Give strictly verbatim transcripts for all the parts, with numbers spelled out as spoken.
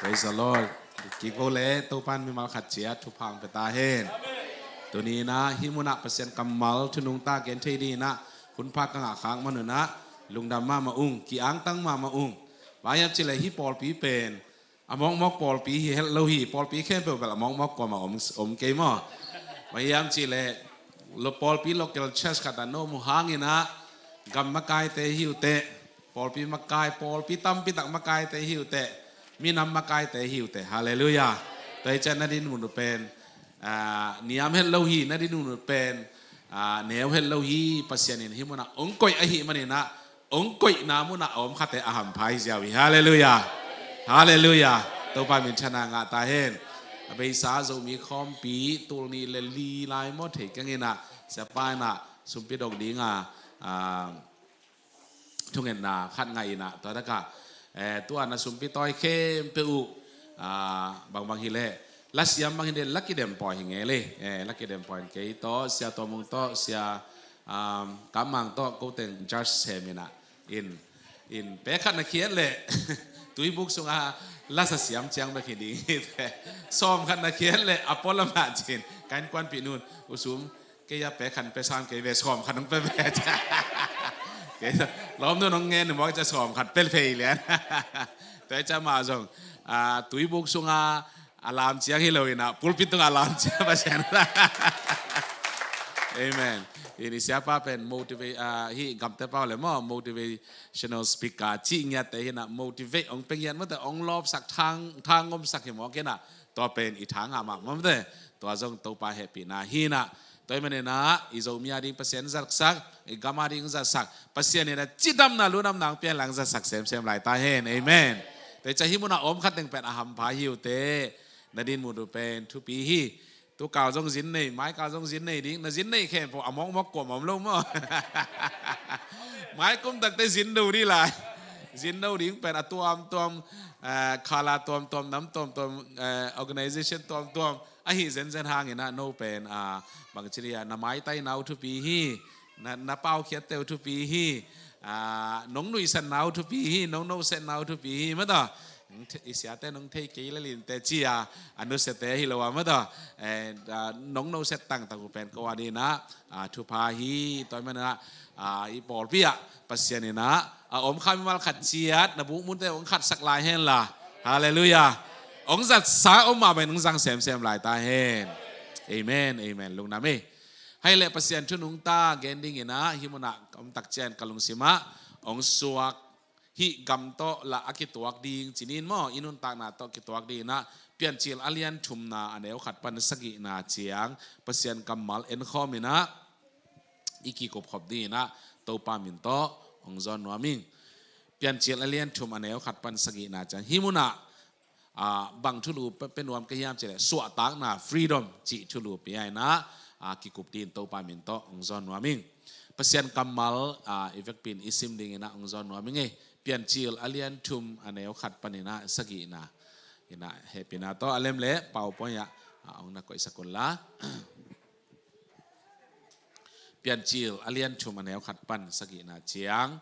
Praise the Lord. Kiko le Topan mimal khat ciat thupha hong pia ta hen. Tuni in ah hih munah Pasian kammal thu nungta gen thei ding in ah hun pha ka ngah khak man un ah lungdam mahmah ung, ki-angtang mahmah ung. Bang hiam cih leh hih pawlpi pen a mawkmawk pawlpi hi het lo hi, pawlpi khempeuh bel a mawkmawk kuamah om, om kei maw? Bang hiam cih leh lo, pawlpi local church khat ah na om uh hang in ah gam makaite hi uh teh, pawlpi makai, pawlpi tampi tak makaite hi uh teh, minam makaite hi uh teh. Halleluiah. Tua hi ciang na dinmun uh pen, ah, niam het lo hi, na dinmun uh pen, ah, neu het lo hi. Pasian in hih munah hong koih ahih man in ah hong koihna munah a om khate a hampha hi ziau hi. Halleluiah. Halleluiah. Topa minthanna ngah ta hen. A beisa Zomi khawmpi tul nih le li lai maw thei keng in ah, siapa in ah sumpi dong ding a, ah, thungetna khat ngah in ah, tua tak ah, eh, tua na sumpi tawi khempeuh uh, ah, bangbang hi leh, lasiam bang hi leh, Lucky Dem Pawi hi ngei le, eh, Lucky Dem Pawi in kei tawh, Sia Tua Mung tawh, Sia, um, Kam Mang tawh, ko teng judge sem in ah, in, in, pe khat na khiat leh, tuibuk sungah lasa siam ciang bek hi ding hi teh. Sawm khat na khiat leh, a pualam ah cin, ka innkuanpih nu'n, U Sum, kei a pe khat pe sam kei ve, sawm khat hong pe ve. Kei lawm nu'n hong ngen nu'n mawk ciang sawm khat pe phei lian. Tua hi ciang mah zong, ah, tuibuk sungah a lam ciang hi lo in ah, pulpit tungah a lam ciang Pasian. Amen. In i siapa pen motiva-, ah, hih gamte pau le maw, motivational speaker cih ngiatte hi in ah, motivate hong pia ngiat mawte, hong lawpsak, thang, thang omsak hi mawk in ah, tua pen i thang ah mah mawte, tua zong Topa hehpihna hi in ah. Tua ahih man in ah i Zomi a ding Pasian zatsak, i gam a ding zatsak, Pasian in ah cidamna ludamna hong pia in la hong zatsak semsem lai ta hen. Amen. Tua hi ciang hih munah a om khat teng pen a hampha hi uh teh, na dinmun uh pen thupi hi. Tu kal zong zin nei, mai kal zong zin nei ding, na zin nei khempeuh a mawkmawk kuamah om lo maw? Mai kum takte zin do ding lai. Zin do ding pen a tuamtuam, eh, khala tuamtuam, nam tuamtuam, eh, organization tuamtuam ahi zenzen hang in ah no pen, ah, bangci dia, na maitai nau thupi hi, na, na paukhiatte uh thupi hi, ah, nong nuihsat nau thupi hi, nong noset nau thupi hi, mawte. I siate nong thei kei le lin teh ci a, a nusiate hi lo a, mawte. Eh, ah, nong noset tangtang uh pen ko a ding in ah, ah, thupha hi. Tua ahih man in ah, ah, i pawlpi ah Pasian in ah a om kha mimal khat ciat, na buk munte hong khatsak lai hen la. Halleluiah. Hong zatsa om mah bangin hong zang semsem lai ta hen. Amen, amen. Lungdam hi. Hih leh Pasian thu nungta gen ding in ah hih munah om tak ciang ka lungsim ah hong suak, hih gam tawh lah a kituak ding ci-in maw, i nuntakna tawh kituak ding in ah Piancil a lian thumna a neu khat pan sagihna ciang Pasian kammal enkhawm in ah i kikup khop ding in ah Topa min tawh hong zawn nuam ing. Piancil a lian thum a neu khat pan sagihna ciang hih munah, ah, bang thulu pe, pe nuam ka hiam cih leh suahtakna, freedom cih thulu pia in ah, ah, kikup ding in Topa min tawh hong zawn nuam ing. Pasian kammal, ah, i vekpi in i sim ding in ah hong zawn nuam ing ei. Piancil a lian thum a neu khat pan in ah sagihna in ah, hehpihna tawh a lem leh PowerPoint ah, ah, hong na koihsak un la. Piancil a lian thum a neu khat pan sagihna ciang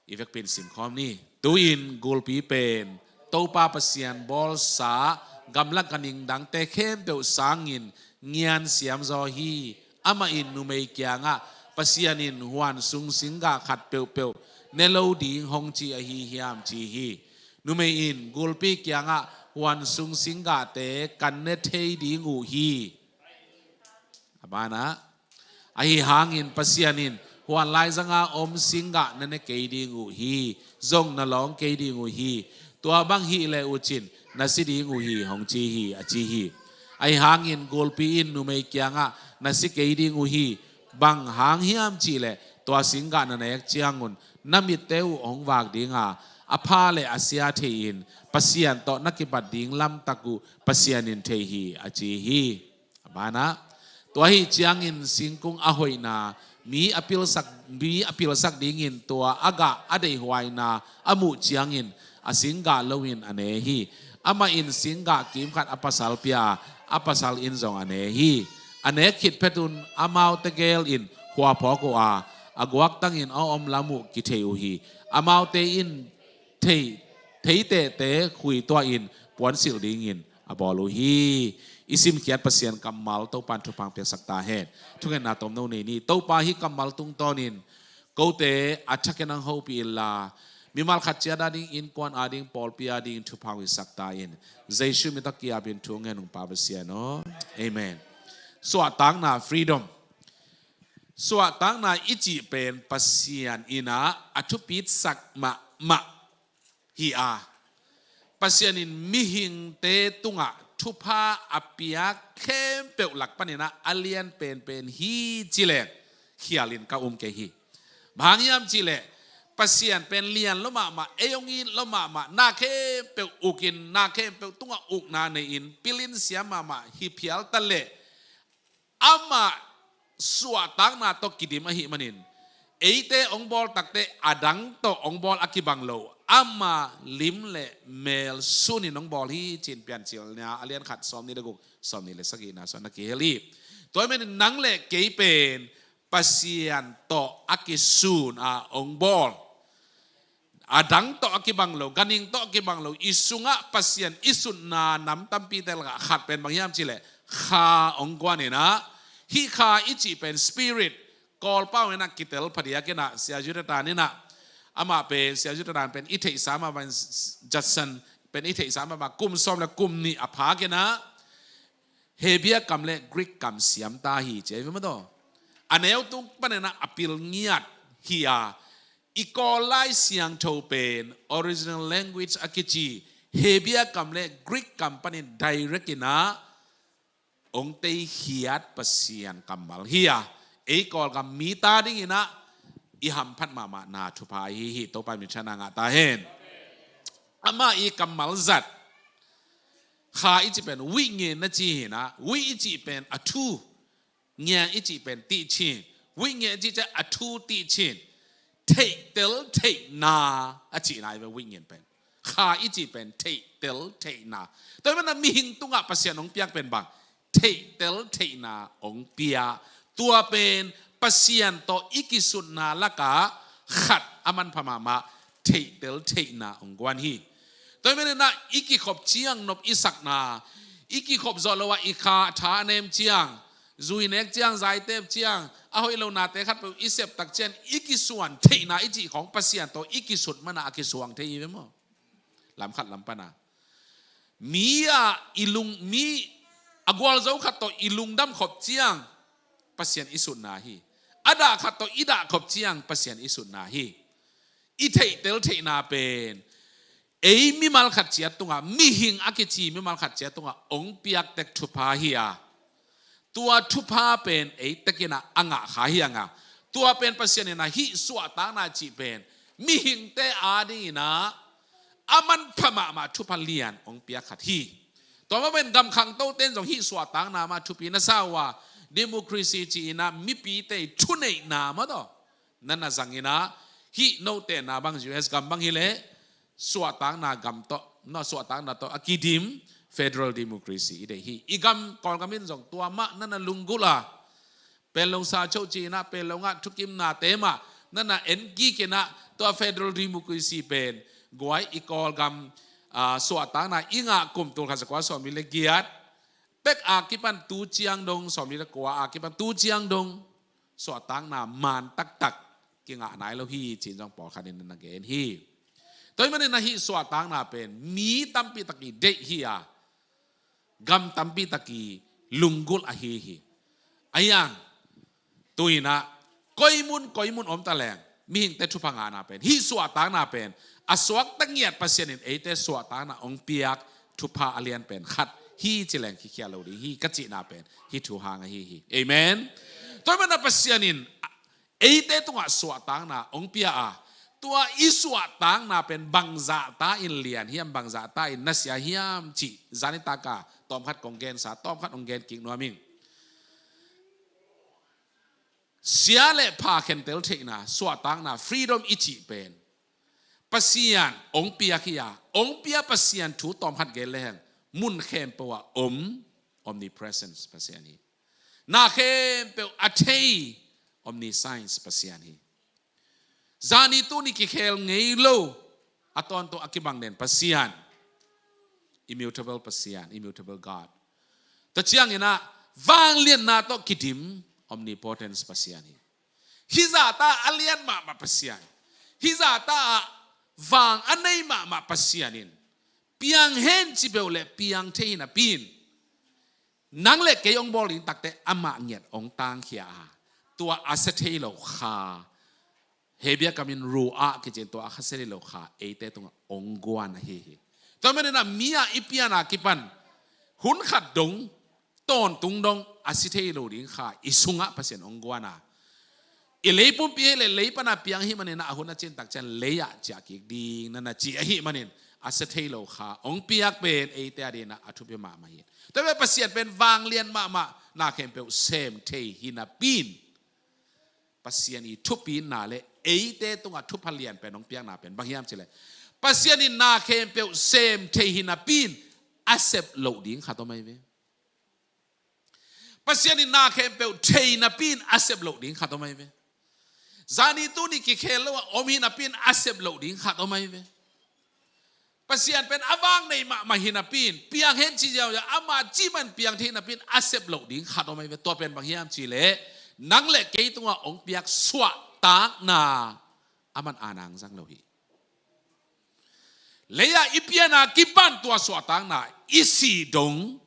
i vekpi in simkhawm ni. Tu-in gulpi pen Topa Pasian bawlsa gamlak ganhing dangte khempeuh sangin ngian siamzaw hi. Amah in numei kiangah, Pasian in huan sung singgah khat peuhpeuh ne lo ding hong ci ahi hiam, ci hi. Numei in gulpi kiangah, huan sung singgahte kan ne thei ding uh hi. A banah, ahi hangin Pasian in huan laizanga om singgah na ne kei ding uh hi, zong na lawng kei ding uh hi. Tua bang hih leh uh cin na si ding uh hi, hong ci hi, a ci hi. Ahi hangin gulpi in numei kiangah, na si kei ding uh hi. Bang hang hiam cih leh tua singgah na nek ciangun na mitte uh hong vak ding a, a pha le a sia thei-in Pasian tawh na kibat ding lamtak uh Pasian in thei hi, a ci hi. A banah, tua ahi ciangin singkung a hoihna, mi a pilsak, mi a pilsak dingin tua a gah a deihhuaina a muh ciangin a singgah loin a ne hi. Amah in singgah kim khat a pasal pia a, a pasal in zong a ne hi. A nek khit phetun amaute gel in khua phawk uh a, a guaktangin a om lam uh kithei uh hi. Amaute in thei, theitehte khui tuahin puansilh dingin a bawl uh hi. I simkhiat Pasian kammal Topan thupha piaksak ta hen. Thungetna tomno nei ni. Topa, hih kammal tungtawnin kote a thakin hong hopih inla, mimal khat ciat ading, innkuan ading, pawlpi ading thupha hong piaksak ta in. Jesu min tawh kiapin thu ngen ung Pa Pasian aw. Amen. Suahtakna, freedom. Suahtakna i cih pen Pasian in a thupitsak mahmah hi a, Pasian in mihingte tungah thupha a piak khempeuh lak panin a lian penpen hi ci leng khialin ka um kei hi. Bang hang hiam cih leh Pasian pen lian lua mahmah, ei hong it lua mahmah, na khempeuh ukin, na khempeuh tungah ukna nei-in pilin siam mahmah hi phial ta leh, amah suahtakna tawh kidim ahih manin, eite hong bawl takte adang tawh hong bawl a kibang lo, ama lim le mel sunin hong bawl hi ci-in Piancilna a lian khat sawmnih le guk, sawmnih le sagihna sung na kihel hi. Tua ahih manin nang le kei pen Pasian tawh a kisun a hong bawl, adang tawh a kibang lo, ganhing tawh a kibang lo, i sungah Pasian i sutna nam tampite lakah khat pen bang hiam cih leh kha hong guan in a, hih kha i cih pen spirit, Kawlpau in a kitel phadiak in a, Sia Yu Te Tan in a, amah pen, Sia Yu Te Tan pen i theihsa mah bang, Judson pen i theihsa mah bang, kum sawm le kum nih a phak in a, Hebrew kam le Greek kam siam ta hi ci hi ve maw taw. A neu tung panin a pil ngiat hi a, i Kawl Lai Siangtho pen original language a kici Hebrew kam le Greek kam panin direct in a hong teikhiat Pasian kammal hi a, ei Kawlgam mite adingin a i hamphat mahmahna thupha ahi hi. Topa minthanna ngah ta hen. Amah i kammal zat, kha i cih pen wih ngen na ci hi in a, wih i cih pen a thu, ngen i cih pen teaching, wih ngen i cih ciang a thu teaching, theihtel theihna a cihna hi ve wih ngen pen. Kha i cih pen theihtel theihna. Tua ahih manin a mihing tungah Pasian hong piak pen bang, theihtel theihna hong pia. Tua pen Pasian tawh i kisutna lakah khat a manpha mahmah, theihtel theihna hong guan hi. Tua ahih manin a i kikhop ciang nop i sakna, i kikhop zawh lo a i kha tha a nem ciang, zui nek ciang, zai tep ciang, a hoih lo nate khatpeuh i sep tak ciang i kisuan theihna i cih khawng Pasian tawh i kisut manin a kisuang thei hi ve maw. Lam khat lam panin a, mi a i lung, mi a gualzo khat tawh i lungdam khop ciang Pasian i sutna hi. A dah khat tawh i dah khop ciang Pasian i sutna hi. I theihtel theihna pen ei mimal khat ciat tungah, mihing a kici mimal khat ciat tungah hong piak tek thupha hi a, tua thupha pen ei tek in a ngah kha hi hang a, tua pen Pasian in a hih suahtakna cih pen mihingte adingin a a manpha mahmah thupha lian hong piak khat hi. Tua mah bangin gam khangtote in zong hih suahtakna mah thupi na sa uh a, democracy ci-in a mipite thuneihna mah tawh na na zang in a, hih note na bang U S gam bang hi leh suahtakna gam tawh, na suahtakna tawh a kidim federal democracy i deih hi. I gam Kawlgam in zong tua mah na na lunggulh a, Panglong sa cho ci-in a, Panglong ah thukimnate mah na na en kik in a, tua federal democracy pen guai i Kawlgam, ah, suahtakna i ngah kum tul khat za kua sawmli le giat pek a kipan tu ciang dong, sawmli le kua a kipan tu ciang dong suahtakna man taktak kingah nai lo hi ci-in zong pawlkhat in na gen hi. Tua ahih manin a hih suahtakna pen mi tampi tak i deih hi a, gam tampi tak i lunggulh ahi hi. Ahi hang tu-in a koimun koimun om ta leng mihingte thupha ngahna pen, hih suahtakna pen a suakta ngiat Pasian in eite suahtakna hong piak thupha a lian pen khat hi ci leng kikhial lo ding hi ka cihna pen hih thu hang ahi hi. Amen. Tua ahih manin a Pasian in eite tungah suahtakna hong pia a, tua i suahtakna pen bangzah ta in lian hiam, bangzah ta in nasia hiam cih zan nitak a tawmkhat kong gensa, tawmkhat hong gen kik nuam ing. Sia le pha khentel theihna, suahtakna, freedom i cih pen Pasian hong piak hi a, hong pia Pasian thu tawmkhat gen lehang mun khempeuh ah om, omnipresence Pasian hi. Na khempeuh a thei, omniscience Pasian hi. Zani tuni kikhel ngei lo, a tawntung a kibang den Pasian. Immutable Pasian, immutable God. Tua ciangin ah vangliatna tawh kidim, omnipotence Pasian hi. Hih zahta a lian mahmah Pasian, hih zahta ah vang a nei mahmah Pasian in piang hen ci peuh leh piang thei hi napi in, nang le kei hong bawl ding takte amah ngiat hong tangkhia a, tua a sia thei lo kha, Hebrew kamin ruah kici in, tua a sia thei lo kha eite tungah hong guan ahi hi. Tua manin ah mi-a i pian a kipan hun khat dong, tawntung dong a sia thei lo ding kha i sungah Pasian hong guan a, i lei pumpi hi leh lei pan a piang ahih manin ah, a hun a cin tak ciang lei ah ciah kik ding na na ci ahih manin, a sia thei lo kha hong piak pen eite a dingin ah a thupi mahmah hi. Tua pen Pasian pen vanglian mahmah, na khempeuh sem thei hi napi in, Pasian i thupina le eite tungah thupha lian pen hong piakna pen bang hiam ci leh, Pasian in na khempeuh sem thei hi napi in a sep loh ding khat om ahi ve. Pasian in na khempeuh thei napi in a sep loh ding khat om ahi ve. Zani tuni kikhel lo a om hi napi in a sep loh ding khat om ahi ve. Pasian pen a vang nei mahmah hi napi in, piang hen ci ziauziau, amah cih man piang thei napi in a sep loh ding khat om ahi ve. Tua pen bang hiam ci leh, nang le kei tungah hong piak suahtakna aman a nang zang lo hi. Lei-ah i pian a kipan tua suahtakna i sih dong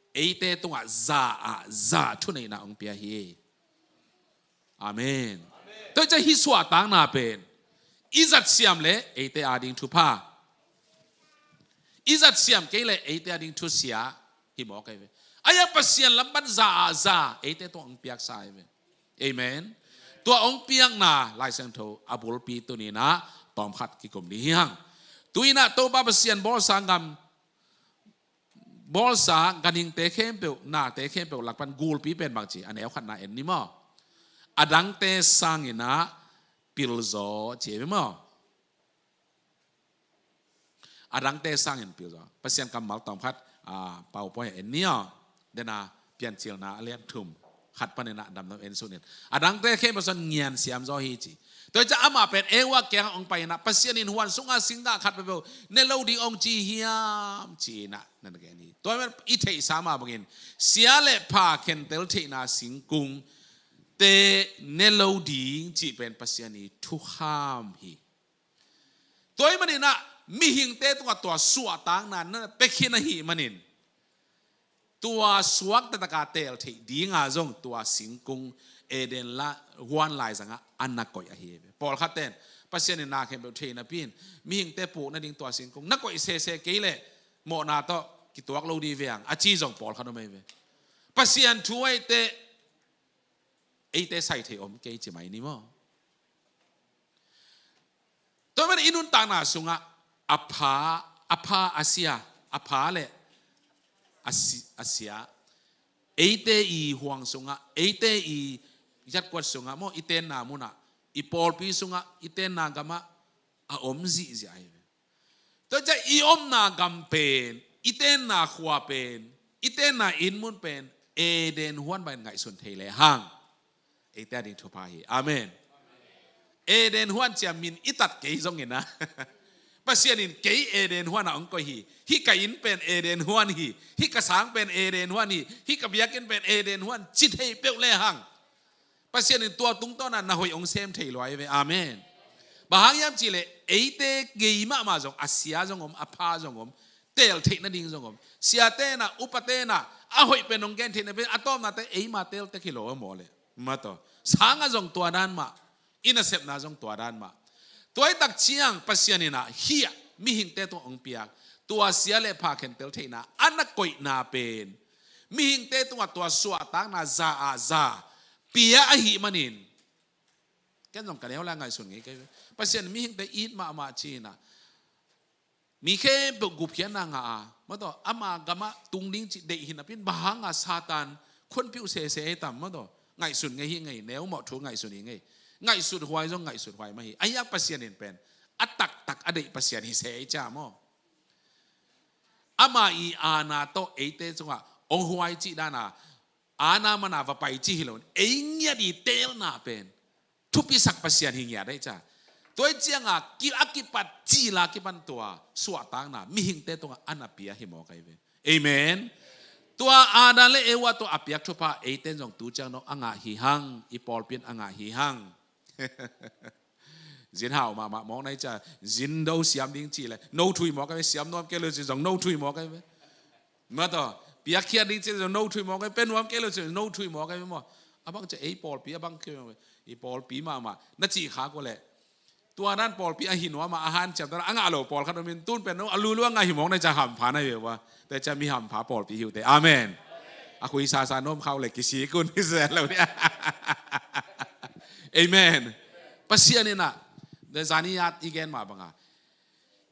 eite tungah za ah za thuneihna hong pia hi. Amen. Tua ciang hih suahtakna pen i zat siam leh eite a ding thupha, i zat siam kei leh eite a ding thusia hi mawk ahi ve. Ahi a Pasian lam pan za ah za eite tungah hong piaksa ahi ve. Amen. Tua hong piakna Lai Siangtho a bulpi tuni-in ah tawmkhat kikum ding hi hang. Tu-in ah Topa Pasian bawlsa gam, bawlsa ganhingte khempeuh, nate khempeuh lak pan gulpi pen bang ci, a neu khatna en ni maw. A dangte sangin ah pilzaw ci hi maw. A dangte sangin pilzaw. Pasian kammal tawmkhat, ah, PowerPoint en ni aw. Dena Piancilna a lian thum khat panin ah damdam en suk ni. A dangte khempeuh sangin ngian siam zaw hi ci. Tua hi ciang amah pen Eva kiangah hong pai-in ah, Pasian in huan sunga singgah khat peuhpeuh ne lo ding hong ci hiam ci-in ah na gen hi. Tua pen i theihsa mah bangin sia le pha khentel theihna singkungte ne lo ding cih pen Pasian i thukham hi. Tua ahih manin ah mihingte tungah tua suahtakna na pia khin ahih manin, tua suak taktak a teel theih dinga zong tua singkung Eden la, huan laizangah a na koih ahi hi. Pawlkhatte in Pasian in na khempeuh thei napi in mihingte puk nading tua singkung na koih sese kei leh mawhna tawh kituak lo ding hi ve hang a ci zong pawlkhat om ahi ve. Pasian thu ahih teh eite sai thei om kei ci mai ni maw. Tua manin i nuntakna sungah a pha, a pha a sia, a pha le a si-, a sia, eite i huang sungah, eite i zatkuat sungah maw, i tenna munah, i pawlpi sungah, i tenna gamah a om zihziah ahi ve. Tua ciang i omna gam pen, i tenna khua pen, i tenna inn mun pen Eden huan bangin ngaihsun thei lehang eite a ding thupha hi. Amen. Eden huan ci-a min i tat kei zongin ah, Pasian in kei Eden huan ah hong koih hi. Hih ka inn pen Eden huan hi. Hih ka sang pen Eden huan hi. Hih ka biakinn pen Eden huan ci thei peuh lehang Pasian in tua tungtawn ah na hoih hong sem thei lua hi ve. Amen. Bang hang hiam cih leh eite gei mahmah zong a sia zong om, a pha zong om, teel theih nading zong om. Siate in ah, upate in ah a hoih pen hong gen theih na pen a tawpna teh eima teel tek hi lo a maw leh. Mataw. Sang ah zong tua dan mah, i nasepna zong tua dan mah. Tua hi tak ciang Pasian in ah hih mihingte tungah hong piak tua sia le pha khentel theihna a na koihna pen mihingte tungah tua suahtakna za ah za pia ahih manin, ken zong ka neu lai ngaihsun ngei kei ve. Pasian mihingte it mahmah ci-in ah mi khempeuh gupkhiatna ngah a, mataw, ama gamah tung ding cih deih hi napi in bang hang a Satan khonpih uh sese ei tam, mataw. Ngaihsun ngei hi ngei, neu mawh thu ngaihsun hi ngei. Ngaihsut huai zong ngaihsut huai mah hi. Ahi a Pasian in pen a taktak a deih Pasian hi se ei cia maw. Ama i aana tawh eite sungah hong huai cih dan a, aana man a va pai cih hi lo in, ei ngiat i teelna pen thupisak Pasian hi ngiat ei cia. Tua hi cianga ki, a kipat cila kipan tua suahtakna mihingte tungah a na pia hi mawk ahi ve. Amen. Tua Adam le Eva tawh a piak thupha eiten zong tu ciang dong a ngah hi hang, i pawlpi in a ngah hi hang. Zin hau mahmah mawk na hi cia, zin do siam ding ci le no thui mawk ahi ve, siam nuam kei lo cin zong no thui mawk ahi ve. Mataw, piakkhiat ding cin zong no thui mawk ahi ve, pe nuam kei lo cin zong no thui mawk ahi ve maw. A bang cia ei pawlpi a bang kei mawk ahi ve. I pawlpi mahmah na cih khak uh leh tua dan pawlpi a hi nuam a, a hanciam ta a ngah lo pawlkhat om in, tun pen no a lulu a ngah hi mawk na hi cia hampha na hi ve ua. Tua cia mi hampha pawlpi hi uh teh. Amen. A khui sasa nuam khau le kisik un hi zel lo nia. Amen. Pasian in ah, zani at i gen mah banga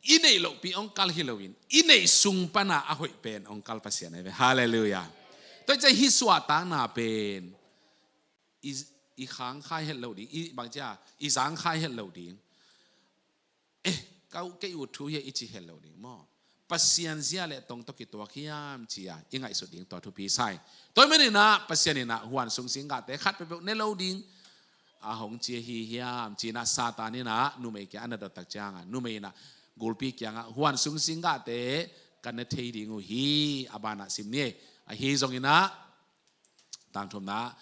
i neih lohpi hong kal hi loin i neih sung pana a hoih pen hong kal Pasian ahi ve. Halleluiah. Tua hi cia hi suahtakna pen i, i khang khai het lo ding, i bang cia, i zang khai het lo ding. Eh, ka uh, kei ut thu hi a i ci het lo ding maw. Pasian zia le tong tawh kituak hiam cia i ngaihsut ding tua thupi sai. Tua hi maninah Pasian inah huan sung singgahte khat peuhpeuh ne lo ding a hong ci ahi hiam cinah Satan inah numei kiang a na dot tak cianga numei inah gulpi kiangah huan sung singgahte ka ne thei ding uh hi a banah sim ni. Ahi zonginah tangthumna,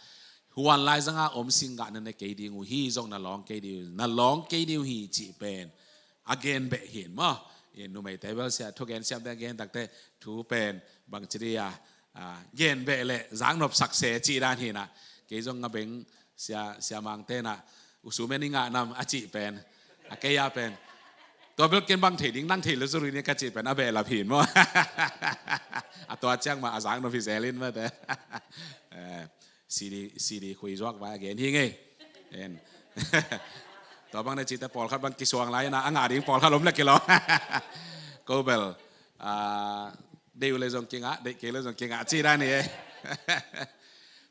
huan laizanga om singgah na ne kei ding uh hi, zong na lawng kei ding uh, na lawng kei ding uh hi cih pen a gen beh hin maw. I numeite bel sia thugen siamte a gen takte thu pen bangci dia, a, gen beh le zaknop sakse cih dan hinah. Kei zong a beng sia, sia mangte nah usumen i ngah nam a cih pen a kei a pen tua bel ken bang thei ding, nang thei lo zuri ni ka cih pen a behlap hin maw. A tua ciang mah a zaknop hi zelin mate. Eh, CD, CD khui zuak vai a gen hi ngei. En. Tua bang na cihte pawlkhat bang kisuang lai na a ngah ding pawlkhat om le kilawm. Ko bel, ah, deih uh le zong kingah, deih kei le zong kingah cih dan hi e.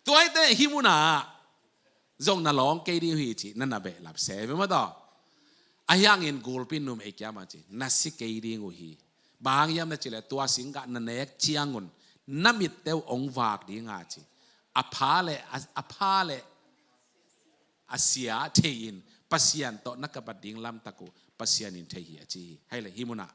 Tua hi teh hih munah zong na lawng kei ding uh hi cih na na behlap se ve maw taw. Ahi hangin gulpi numei kiamah ci na si kei ding uh hi. Bang hang hiam na cih leh tua singgah na nek ciangun na mitte uh hong vak dinga ci a pha le a, a pha le a sia thei in Pasian tawh na kibat ding lamtak uh Pasian in thei hi a ci hi. Hei le hih munah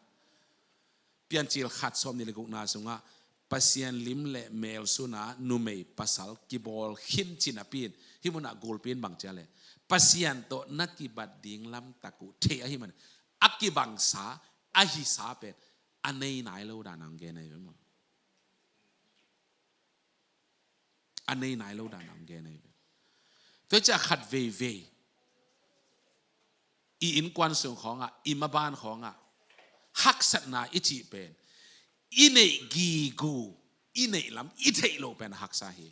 Piancil khat sawm nih le gukna sungah Pasian lim le mel suna numei pasal kibawl khin ci napi in hih munah gulpi in bang cia le Pasian tawh na kibat ding lamtak uh thei ahi man a kibangsa a hisa pen a nei nai lo dan ang gen ahi ve maw. A nei nai lo dan ang gen ahi ve. Tua cia khat veivei i innkuan sung khawngah, i maban khawngah haksatna i cih pen i neih gigu, i neih lam i theih lo pen a haksa hi.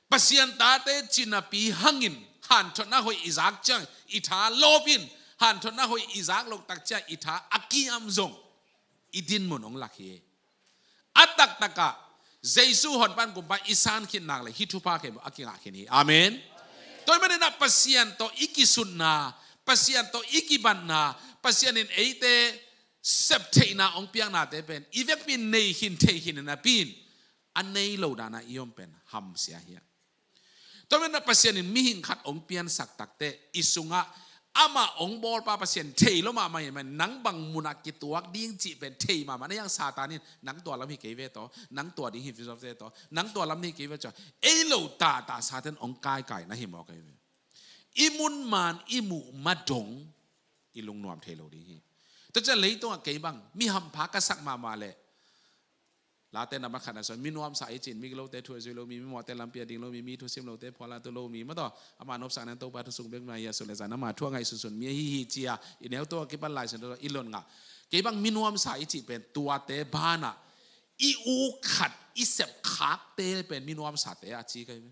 Pasian tate ci napi hangin hanthotna hoih i zak ciang i tha lawp in, hanthotna hoih i zak loh tak ciang i tha a kiam zong i dinmun hong lak hi. A taktakah Jesu honpan kumpa i san khin nak le hih thupha khempeuh a kingah khin hi. Amen. Tua hi maninah Pasian tawh i kisutna, Pasian tawh i kibatna, Pasian in eite septheihna hong piaknate pen i vekpi in nei khin thei khin napi in a nei lo dana i om pen hamsia hi a. Tua maninah Pasian in mihing khat hong piansak takte i sungah amah hong bawlpa Pasian thei lo mahmah hi mah, nang bang munah kituak ding cih pen thei mahmah na hiang Satan in nang tua lam hi kei ve taw, nang tua ding hi ve taw, nang tua lam hi kei ve taw, ei lo tata Satan hong kaikai na hi mawk ahi ve. I mun man i muh ma dong i lungnuam thei lo ding hi. Tua ciah leitungah kei bang mi hampha ka sak mahmah leh Late na makhatna sawn, mi nuamsa i cin, mi gilote thu a zui lo mi, mi mawhte lampi a ding lo mi, mi thusim lote phual a tu lo mi, mataw, ama nopsakna in Topa thu sung bek ma hi a, sun le zan ama thu a ngaihsunsun mi ahi hi ci a, i neu tawh a kipan Lai Siangtho i lon ngah. Kei bang mi nuamsa i cih pen tuate banah i uk khat i sep khakte pen mi nuamsate a ci kai ve.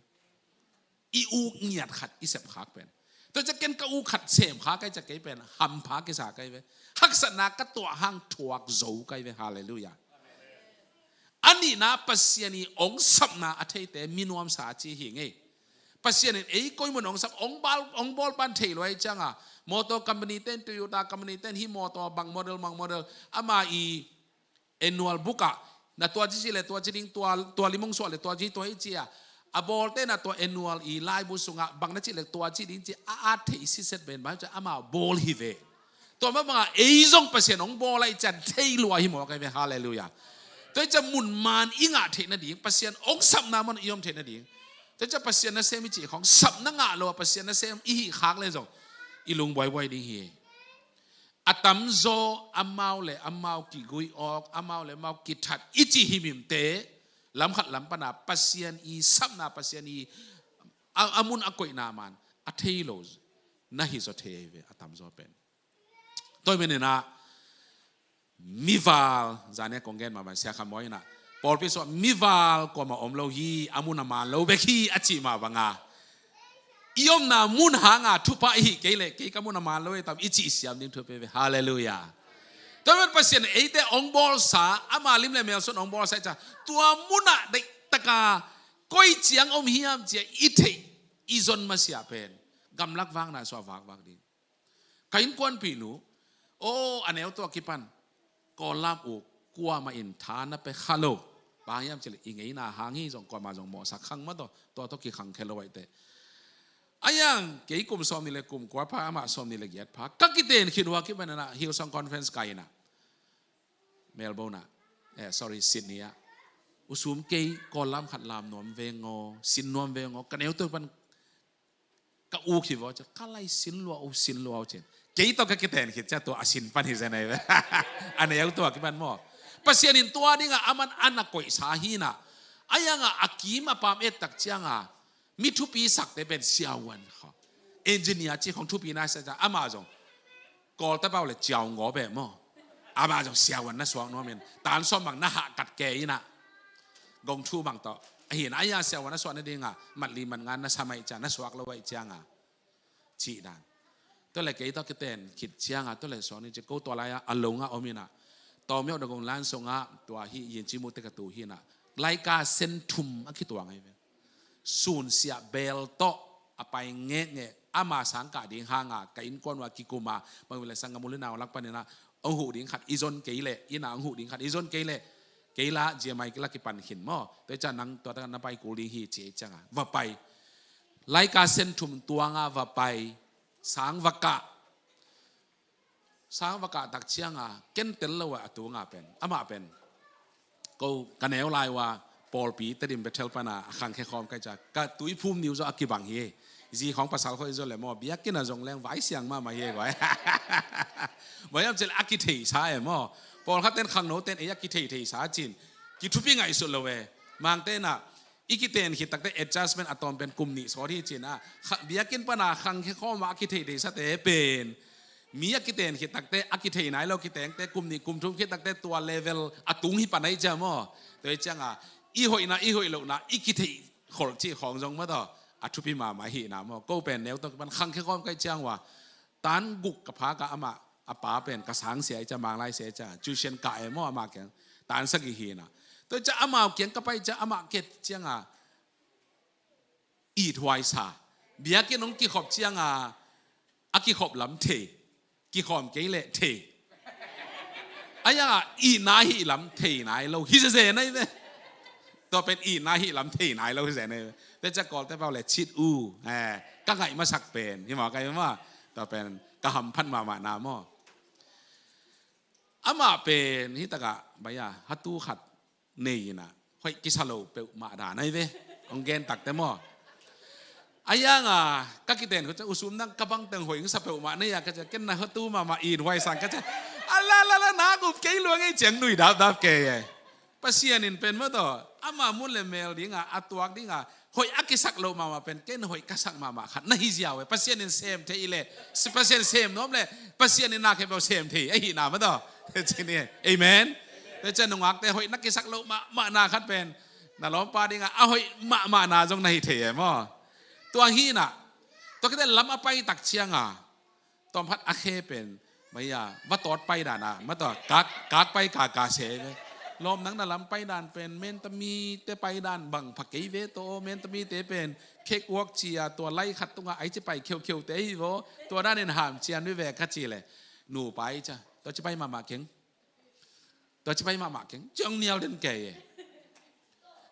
I uk ngiat khat i sep khak pen. Tua ciah ken ka uk khat sem khak kai ciah kei pen hampha kisa kai ve. Haksatna ka tuah hang thuak zo kai ve. Halleluiah. A nihna Pasian i hong sapna a theite mi nuamsa a ci hi ngei. Pasian in ei koi mun hong sap, hong bawl, hong bawl pan thei lo ahi cianga, motor company ten, Toyota company ten, hi motor bang model, bang model, ama i annual book ah na tua ci ci le tua ci ding, tua, tua lim hong suah le tua ci tua hi ci a, A bawlte na tua annual i laibu sungah bang na cih leh tua cih ding ci a, a theih siset pen bang ci a, amau bawl hi ve. Tua mah bangah ei zong Pasian hong bawl a i cian thei lua hi mawk a hi ve. Halleluiah. Tua i cian mun man i ngah theih nading, Pasian hong sapna man i om theih nading. Tua i cian Pasian nasem i cih khawng sapna ngah lo a Pasian nasem i hih khak le zong i lung buaibuai ding hi. A tamzaw amau le amau kigui awk, amau le amau kithat i cih himhimte, lam khat lam pana Pasian i sapna, Pasian i a, a mun a koihna man a thei lo na hi zaw thei ahi ve a tamzaw pen. Tua hi maninah mival, zania kong gen mahmah Sia Kham Mawi inah pawlpi sungah mival kuamah om lo hi, a mun a man lo bek hi a cih mah banga i omna mun hanga thupha i hih kei leh kei ka mun a man lo hi tam i cih siam ding thupi ve. Halleluiah. Tua man Pasian eite hong bawlsa, ama lim le melsuan hong bawlsa i ca tua munah deihtaka koi ciang om hiam cia i theih i zon masiah pen gamlak vakna suah vakvak ding. Ka innkuanpihnu, aw, a neu tua kipan Kawllam uh kuamah in tha na pia kha lo. Bang hiam cih leh i ngeina hang hi zong kuamah zong mawhsak khang mah tawh, tua tawh kikhangkhia lo aihte. A yang kei kum sawmnih le kum kua pha, amah sawmnih le giat pha, ka kiten khit uh a kipan inah Hillsong Conference ka inah Melbourne ah, eh, sorry, Sydney ah, usum kei Kawllam khat lam nuam veng aw, sin nuam veng aw, ka neu tua pan ka uk hi vaw ci, ka lai sin lua uh, sin lua uh ci. Kei tawh ka kiten khit cia tua a sin pan hi zen ahi ve. A neu tua kipan maw. Pasian in tua dingah aman an a koihsa hinah. A yangah a kim a pam et tak ciangah mi thupi sakte pen siavuan khaw, engineer ci khong thupi na sa cia amah zong Kawlte pau le ciau ngaw beh maw. Amah zong siavuan na suak nuamin tan sawm bang na hahkat ke inah gong thu bang tawh ahi na a ya siavuan na suak nadinga matli matngan na sa mai cia na suak lo aih cianga cih dan. Tua le kei tawh kiten khit cianga tua le suak ni ci ko tua lai-a a longa om inah tawmeuh dagong lan sungah tua hi yin ci mu te ka tu hinah laika sen thum a kituang ahi ve. Sunsiah beel tawh a pai ngekngek ama sangkah ding hanga ka innkuan uh a kikuma bang vile sanggam u le nau lak paninah hong huh ding khat i zon kei leh, ina hong huh ding khat i zon kei leh kei la ziamai kila kipan khin maw. Tua i ca nang tua taka na pai kul ding hi ci ei cianga va pai. Laika sen thum tuanga va pai. Sang va kah. Sang va kah tak cianga ken tel lo a tunga pen amah pen ko ka neu lai uh a pawlpi Tedim Bethel pana a khangkhia khawm kai ca ka tuiphum niu zaw a kibang hi. Zi khawng pasal khawh i zaw le maw biakinn a zong leng vai siang mahmah hi e guai. Vai am cel a kithei sa e maw. Pawlkhat ten khangno ten ei a kithei thei sa cin kithupi ngaihsut lo e. Mangte na i kiten khit takte adjustment a tawm pen kum nih sawt hi cin a biakinn pana khangkhia khawm a kithei thei sate pen mi a kiten khit takte a kithei nai lo kitengte kum nih kum thum khit takte tua level a tung hi pan ahi cia maw. Tua hi cianga i hoihna i hoih lohna i kithei kholh cih khawng zong maw tawh a thupi mahmah hihna maw. Ko pen neu tawh kipan khangkhia khawm kai ciang uh a tan guk ka pha ka amah a pa pen ka sang sia i cia manglai sia i cia tuition kah e maw amah kiang tan sagih hina. Tua i cia amau kiang ka pai cia amah ket cianga ithuai sa. Biakinn hong kikhop cianga a kikhop lam thei. Kikhawm kei leh thei. A yangah itna hih lam thei nai lo hi zeze nai ve. Tua pen itna hih lam thei nai lo hi zeze nai ve. Te cia Kawlte pau le cit u. Eh, ka ngaih masak pen hi maw ka hi maw. Tua pen ka hamphat mahmah na maw. Amah pen hi takah baya hatu khat nei inah hoih kisa lo peuhmah dan ahi ve. Hong gen takte maw. A yanga ka kiten khut cia usum nang ka bang teng hoih hong sa peuhmah nei a ka cia ken na hotu mahmah in huai sang ka cia a la la la nak up kei luang ei ciang nui dapdap kei e. Pasian in pen maw tawh ama mun le mel dinga a tuak dinga hoih a kisak lo mahmah pen ken hoih ka sak mahmah khat na hi ziau e. Pasian in sem thei i le Pasian sem nuam le Pasian in nak hepeuh sem thei ahihna maw tawh. Cini amen. Te cia nungakte hoih na kisak lo mahmah na khat pen na lawmpa dinga a hoih mahmah na zong na hi thei e maw. Tua hinah tua kite lam a pai tak cianga tawmkhat a khe pen maya va tawt pai dana maw tawh kak, kak pai kaka se ve. Lawm nang na lam pai dan pen mentami te pai dan bang pha kei ve tawh mentami te pen khek uak cia tua lai khat tunga ai ci pai kheukheu te hi vaw tua danin ham cian ve ve ka ci le nu pai cia tua ci pai mahmah keng. Tua ci pai mahmah keng ciang nial den kei e.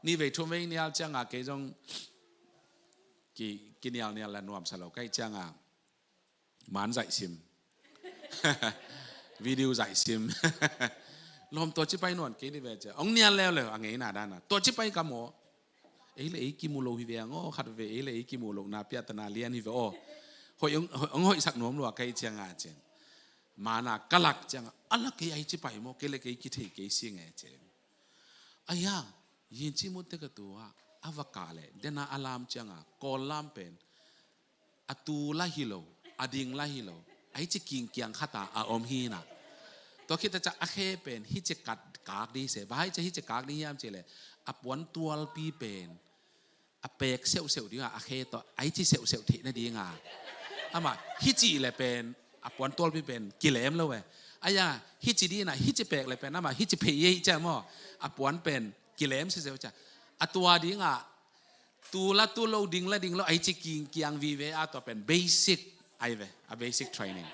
Ni vei thum vei nial cianga kei zong Ki, kinialnial la nuamsa lo ka hih cianga man zaihsim, video zaihsim. Lawm, tua ci pai nuam kei ni ve cia. Hong nial leuleu a ngeina dana tua ci pai ka maw. Ei le ei kimu lo hi ve ang aw, khat ve ei le ei kimu lo na piatana lian hi ve aw. Hoih hong, hoih, hong hoihsak nuam lua ka hih cianga cin. Mana ka lak cianga a la kei ai ci pai maw, kei le kei kithei kei si nge cin. Aya, yin ci mu te ka tua a va ka le dena a lam cianga Kawl lam pen a tu la hi lo, a ding la hi lo, a hi ci kingkiang khata a om hina. Tua khita ca a khe pen hi ci kat kak di se, ba hi ci hi ci kak di hiam ci le a puan tualpi pen a pek seuhseuh dinga a khe tawh a hi ci seuhseuh theih na dinga. Ama hi ci le pen a puan tualpi pen kilem lo e. Aya, hi ci dina hi ci pek le pen ama hi ci phei ei cia maw. A puan pen kilem seuhseuh cia. A tua dinga tu la tu lo, ding la ding lo, ai ci kingkiang vive a tua pen basic ai ve, a basic training.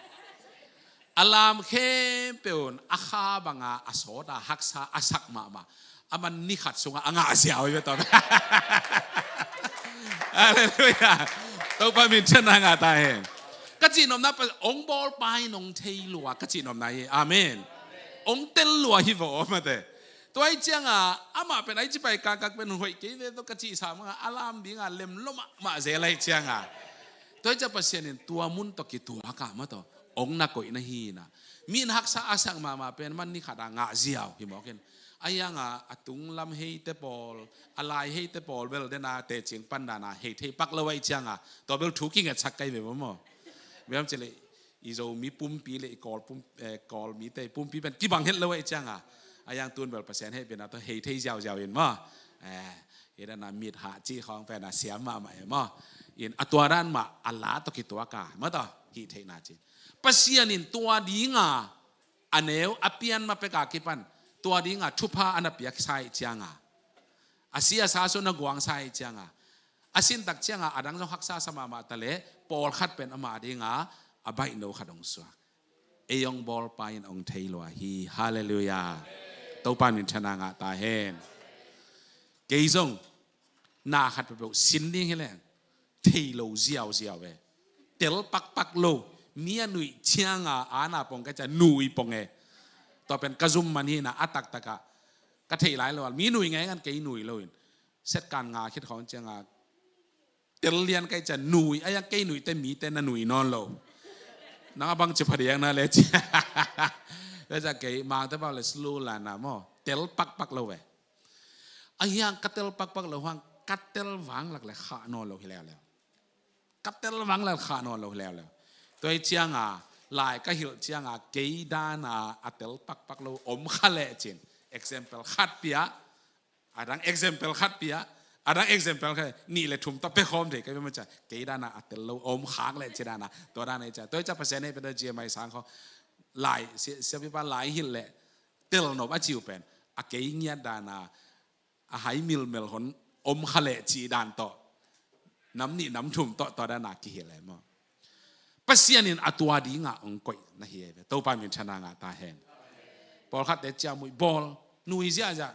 A lam khempeuh un a kha banga a sawta haksa a sak mahmah. A man ni khat sunga a ngah ziau ai ve tua pen. Halleluiah. Topa min thanna ngah ta hen. Ka cihnopna pa ong bawl pai nong thei lua ka cihnopna hi. Amen. Ong tel lua hi vo mate. Tua hi cianga amah pen ai ci pai kakak pen hoih kei ve tawh ka cih sa manga a lam dinga lem lo mahmah zel ai cianga. Tua hi cia Pasian in tua mun tawh kituaka ma tawh ong na koih na hina. Mi in haksa a sak mahmah pen man ni khata ngah ziau hi mawkin. A yanga a tung lam heite pawl, a lai heite pawl bel dena tecing pandana hei thei pak lo ai cianga tua bel thu kingetsak kai ve maw. Biam ci le i Zomi pumpi le i Kawl pum, eh, Kawl mite pumpi pen kibang het lo ai cianga. A yang tun bel Pasian hehpihna tawh hei thei ziauziau in maw. Eh, i dana mit hah cih khawng pen a siam mahmah e maw. In a tua dan mah a la tawh kituaka ma tawh hih theihna cin. Pasian in tua dinga a neu a pian ma peka kipan tua dinga thupha a na piaksa ih cianga. A si a sa so na guangsa ih cianga. A sintak cianga a dang zong haksa sa mahmah ta le pawlkhat pen ama dinga a baihno khat hong suak. Ei hong bawlpa in hong thei lua hi. Halleluiah. Topa min thanna ngah ta hen. Kei zong na khat peuhpeuh sin ding hi leng thei lo ziauziau e. Tel pakpak lo. Mi a nuih cianga ana pong ka cia nui pong e. Tua pen ka zum man hina a taktakah ka thei lai lo. Mi nui ngei ngan kei nui lo in. Setkan nga khit khawng cianga tel lian kai cia nui, a yang kei nuihte mite na nui nawn lo. Nang a bang ci phadiang na le cia. Le cia kei mangte bang le slu lana maw tel pakpak lo ve. A hiang ka tel pakpak lo hang ka tel vanglak le khah nawn lo hi leuleu. Ka tel vanglak khah nawn lo hi leuleu. Tua hi cianga lai ka hilh cianga kei dana a tel pakpak lo om kha le cin. Example khat pia. A dang example khat pia. A dang example khat nih le thum tawh pia khawm thei ka pia maw cia. Kei dana a tel lo om khak le ci dana tua dana i cia. Tua i cia Pasian hei pia da G M I sang khaw lai siapipa lai hilh le tel nop a ciu pen a kei ngiat dana a hai milmel hon om kha le ci dan tawh nam nih nam thum tawh tua dana kihilh e maw. Pasian in a tua dinga ong koih na hi e ve. Topa min thanna ngah ta hen. Pawlkhatte cia muih bawl nui ziahziah.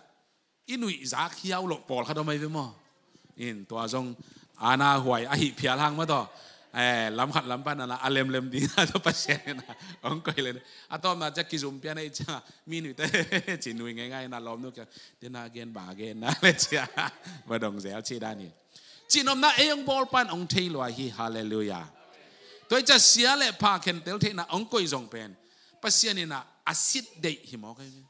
I nuih zak hiau loh pawlkhat om ai ve maw. In tua zong ana huai ahi phial hang maw tawh. Eh, lamkhat lampan ana a lemlem ding a tawh Pasian in a hong koih len. A tawpna cia kizum pian a i cia mi nuihte ci nui ngeingai na lawmnu kia dena gen ba gen na le cia. Ba dong zel ci dan hi. Cihnopna ei hong bawlpan hong thei lua hi. Halleluiah. Tua i cia sia le pha khentel theihna hong koih zong pen Pasian in a a sit deih hi maw kai ve.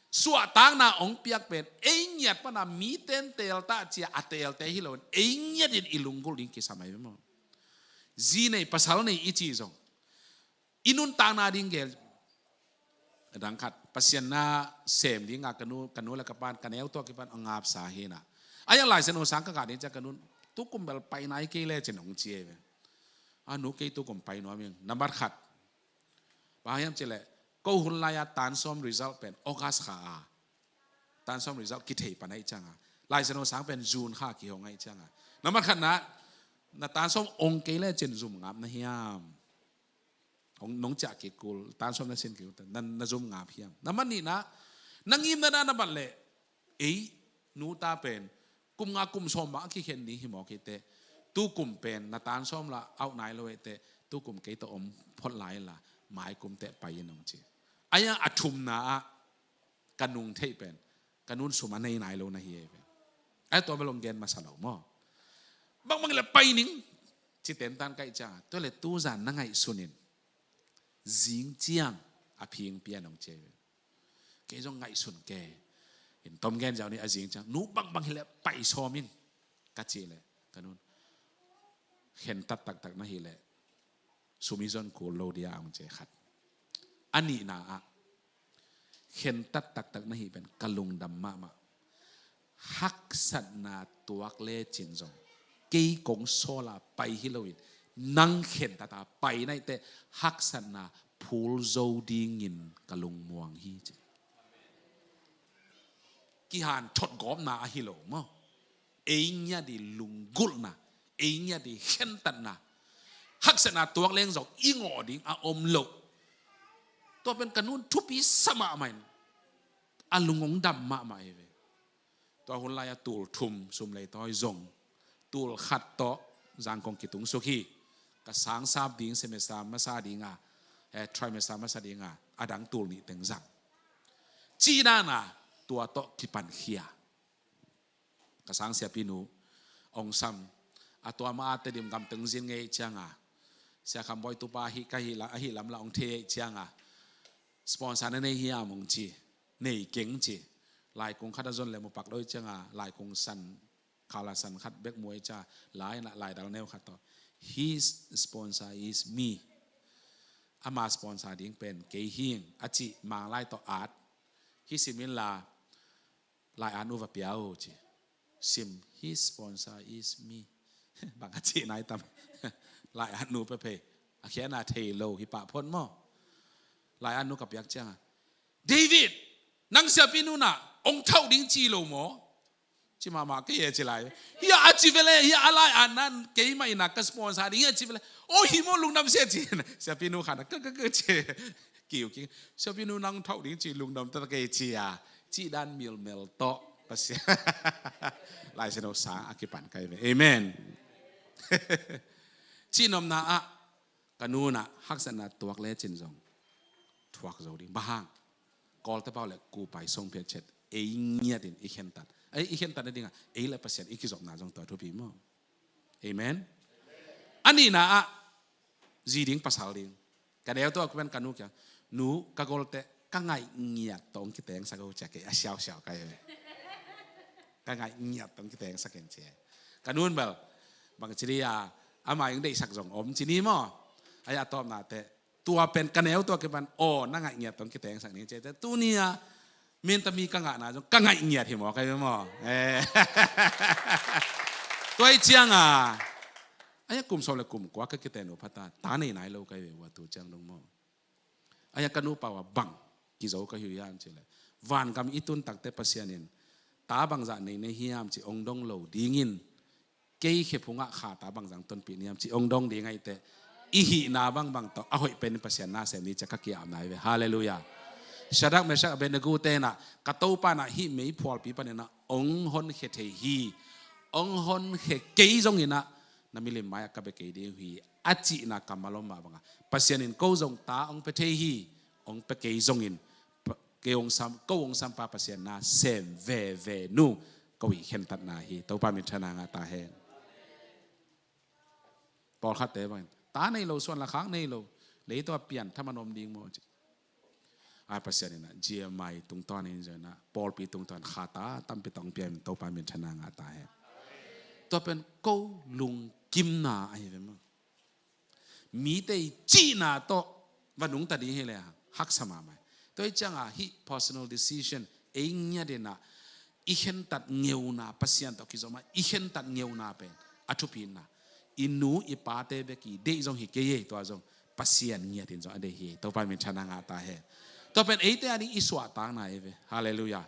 Suahtakna hong piak pen ei ngiat pana mi tentel ta cia a telte hi loin ei ngiatin i lunggulh ding kisam ai maw. Zi nei pasal nei i ci zong i nuntakna ding gel. A dang khat Pasian na sem dinga ka nu, ka nu le ka pan ka neu tua kipan a ngapsa hina. A yang laisen hosang ka kah ding cia ka nun tukum bel pai nai kei le cin hong ci e ve. A nu kei tukum pai nuam ing. Nambat khat Bang hiam cileh ko hun lai-a tansawm result pen August kha a tansawm result kithei pan ahi cianga, laisen hosang pen June kha kihong ahi cianga, na matkhatna na tansawm ong kei le cin zum ngap na hiam? Ong nong ciah kikul, tansawm na sin kikul na, na zum ngap hiam? Na matnihna na ngimna dan na bat leh ei nuta pen kum nga kum sawm bang a kikhen ni hi mawk hi teh. Tukum pen na tan sawm la auh nai lo eh teh, tukum kei tawh om phot lai la, maikum teh pai in hong ci. Ahi a thumna ah ka nung theih pen, ka nun sum a nei nai lo na hi ei ve. Ahi tua bel hong gen masa lo maw. Bangbang le pai ning ci tentan ka hih ciangah, tua le tuzan na ngaihsun in, zing ciang a phing pian hong ci ei ve. Kei zong ngaihsun kei in, tom gen ziau ni a zing ciang, nu bangbang hi le pai sawm in ka cih leh ka nun khentat taktak na hi leh sum i zon kul lo dia hong ci ei khat. A nihna ah khentat taktak na hi pen ka lungdam mahmah. Haksatna tuak lecin zong kei kong sawl a pai hi loin, nang khentat a pai na hih teh haksatna phul zo dingin ka lungmuang hi ci. Kihanthot gawpna ahi lo maw. Ei ngiat i lunggulhna, ei ngiat i khentatna, haksatna tuak leng zong i ngawh ding a om lo. Tua pen ka nun thupi sa mahmah in, a lung hong dam mahmah ei ve. Tua hun lai-a tul thum sum lei tawi zong, tul khat tawh zangkong kitung suk hi. Ka sangsap ding semester masa dinga, eh, trimester masa dinga, a dang tul nih teng zang. Cih dana tua tawh kipankhia. Ka sang siapinu hong sam. A tua ma a Tedim gam teng zin ngei cianga, Sia Kham Bawi tupa hi ka hi la, ahi lam la hong thei cianga, sponsor na nei hiam hong ci. Nei keng ci. Laikung khat a zon le mu pak doi cianga, laikung san, khaula san khat bek muai cia, lai na, lai dal neu khat tawh, "His sponsor is me." Ama sponsor ding pen kei hing a ci, Manglai tawh at. Hi simin la, lai at nu va pia o ci. Sim, "His sponsor is me." Bang a ci nai tam. Lai at nu pe phei. A khiana thei lo hi pah phot maw. Lai at nu ka piak cianga, "David, nang siapinu na hong thauh ding ci lo maw?" Ci mahmah kei e ci lai. "Hia a ci vele, hia a lai at nan keimah ina ka sponsor ding hia ci vele." "O hi maw, lungdam sia," ci. Siapinu khat na ka ka ka ci. Kiu ki. "Siapinu nang thauh ding ci, lungdam ta kei ci a." Cih dan milmel tawh Pasian. Lai Siangtho sang a kipan kai ve. Amen. Cih nopna ah ka nuna haksatna tuak lecin zong thuak zo ding. Bang hang? Kawlte pau le kupai song phiat chet. Ei ngiatin i khentat. Ei, i khentat na dinga ei le Pasian i kizopna zong tua thupi maw. Amen. A nihna ah zi ding pasal ding. Ka neu tawh a kuman ka nu kia, "Nu, ka golte ka ngaih ngiat tawh hong kitengsak o," cia kei a siausiau kai ve. "Ka ngaih ngiat tawh hong kitengsak eng," cia. Ka nun bel, "Bang ci ni a, ama ing deihsak zong om," ci ni maw. Ai a tawpna teh, tua pen ka neu tawh a kipan, "Aw, na ngaih ngiat tawh hong kitengsak ning," cia teh. Tuni a, minta mi ka ngahna zong ka ngaih ngiat hi maw, kai ve maw. Eh. Tua i cianga, ai a kum sawm le kum kua ka kiten uh phata, ta nei nai lo kai ve ua tu ciang dong maw. Ai a ka nupa ua bang kizo ka hi uh hiam ci le, vangam i tun takte Pasian in ta bangzah nei nei hiam ci hong dong lo dingin, kei khe phungah kha ta bangzah tonpih niam ci hong dong ding ahi teh, i hihna bangbang tawh a hoih pen Pasian na sem ni cia ka kiamna hi ve. Halleluiah. Shadrach, Meshach, Abednego tena, "Ka Topa na hih mei phualpi panina hong honkhe thei hi. Hong honkhe kei zonginah na milim mai-ah ka bia kei ding uh hi," a cihna kammal om mah banga, Pasian in ko zong ta hong pia thei hi. Hong pia kei zongin, pa-, kei hong sam, ko hong sampa Pasian na sem veve nu, ko i khentatna hi. Topa minthanna ngah ta hen. Pawlkhatte bangin, ta nei lo suan la khak nei lo, leitawh a pian thaman om ding maw ci. Ai Pasian inah G M I tungtawn in zong inah, pawlpi tungtawn kha ta tampi tawh hong pia in, Topa minthanna ngah ta hen. Tua pen ko lungkimna ahi ve maw. Mite i cihna tawh va nungta ding hi le a haksa mahmah. Tua hi cianga hih personal decision, ei ngiat inah i khentat ngeuna, Pasian tawh kizom a i khentat ngeuna pen a thupina. I nu i pate bek i deih zong hi kei ei, tua zong Pasian ngiat in zong a deih hi. Topa minthanna ngah ta hen. Tua pen eite a ding i suahtakna hi ve. Halleluiah.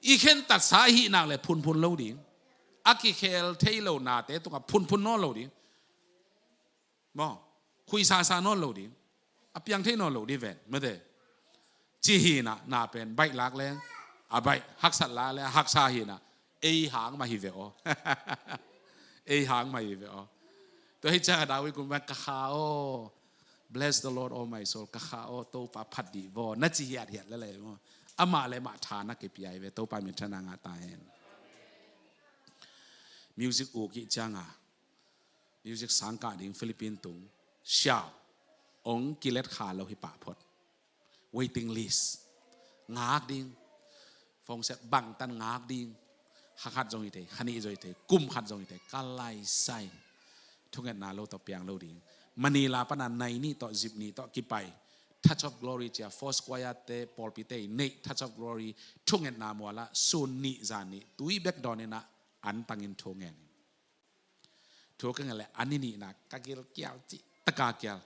I khentatsa ahih nak le phunphun lo ding. A kikhel thei lo nate tungah phunphun nawn lo ding. Maw, khuisasa nawn lo ding. A piang thei nawn lo ding ven, mate. Ci hinah, na pen baih lak leng a baih, haksat lak leng a haksa hinah, ei hang mah hi ve aw. Ei hang mah hi ve aw. Tua hi ciangah David kumpi'n, "Ka kha aw, bless the Lord, oh my soul, ka kha aw, Topa phat dih vaw," na ci hiathiat lel ei maw. Amah le amah tha na kipia hi ve, Topa minthanna ngah ta hen. Music uk hi ciangah, music sang kah ding Philippine tung, siau, ong kilet kha lo hi pah phot. Waiting list. Ngak ding. Phone set bangtan ngak ding. Kha khat zong hi thei, kha nih zong hi thei, kum khat zong hi thei. Ka laisai. Thungetna lo tawh piang lo ding. Manila pana nai nih tawh, zip nih tawh kipai. Touch of Glory cia, Four Square te, pawlpi te i neih Touch of Glory. Thungetna muala, sun nih, zan nih. Tui bek dawn inah, antangin thungen in. Thu ka ngen le, a ni nihna ka gilkial cih taka kial.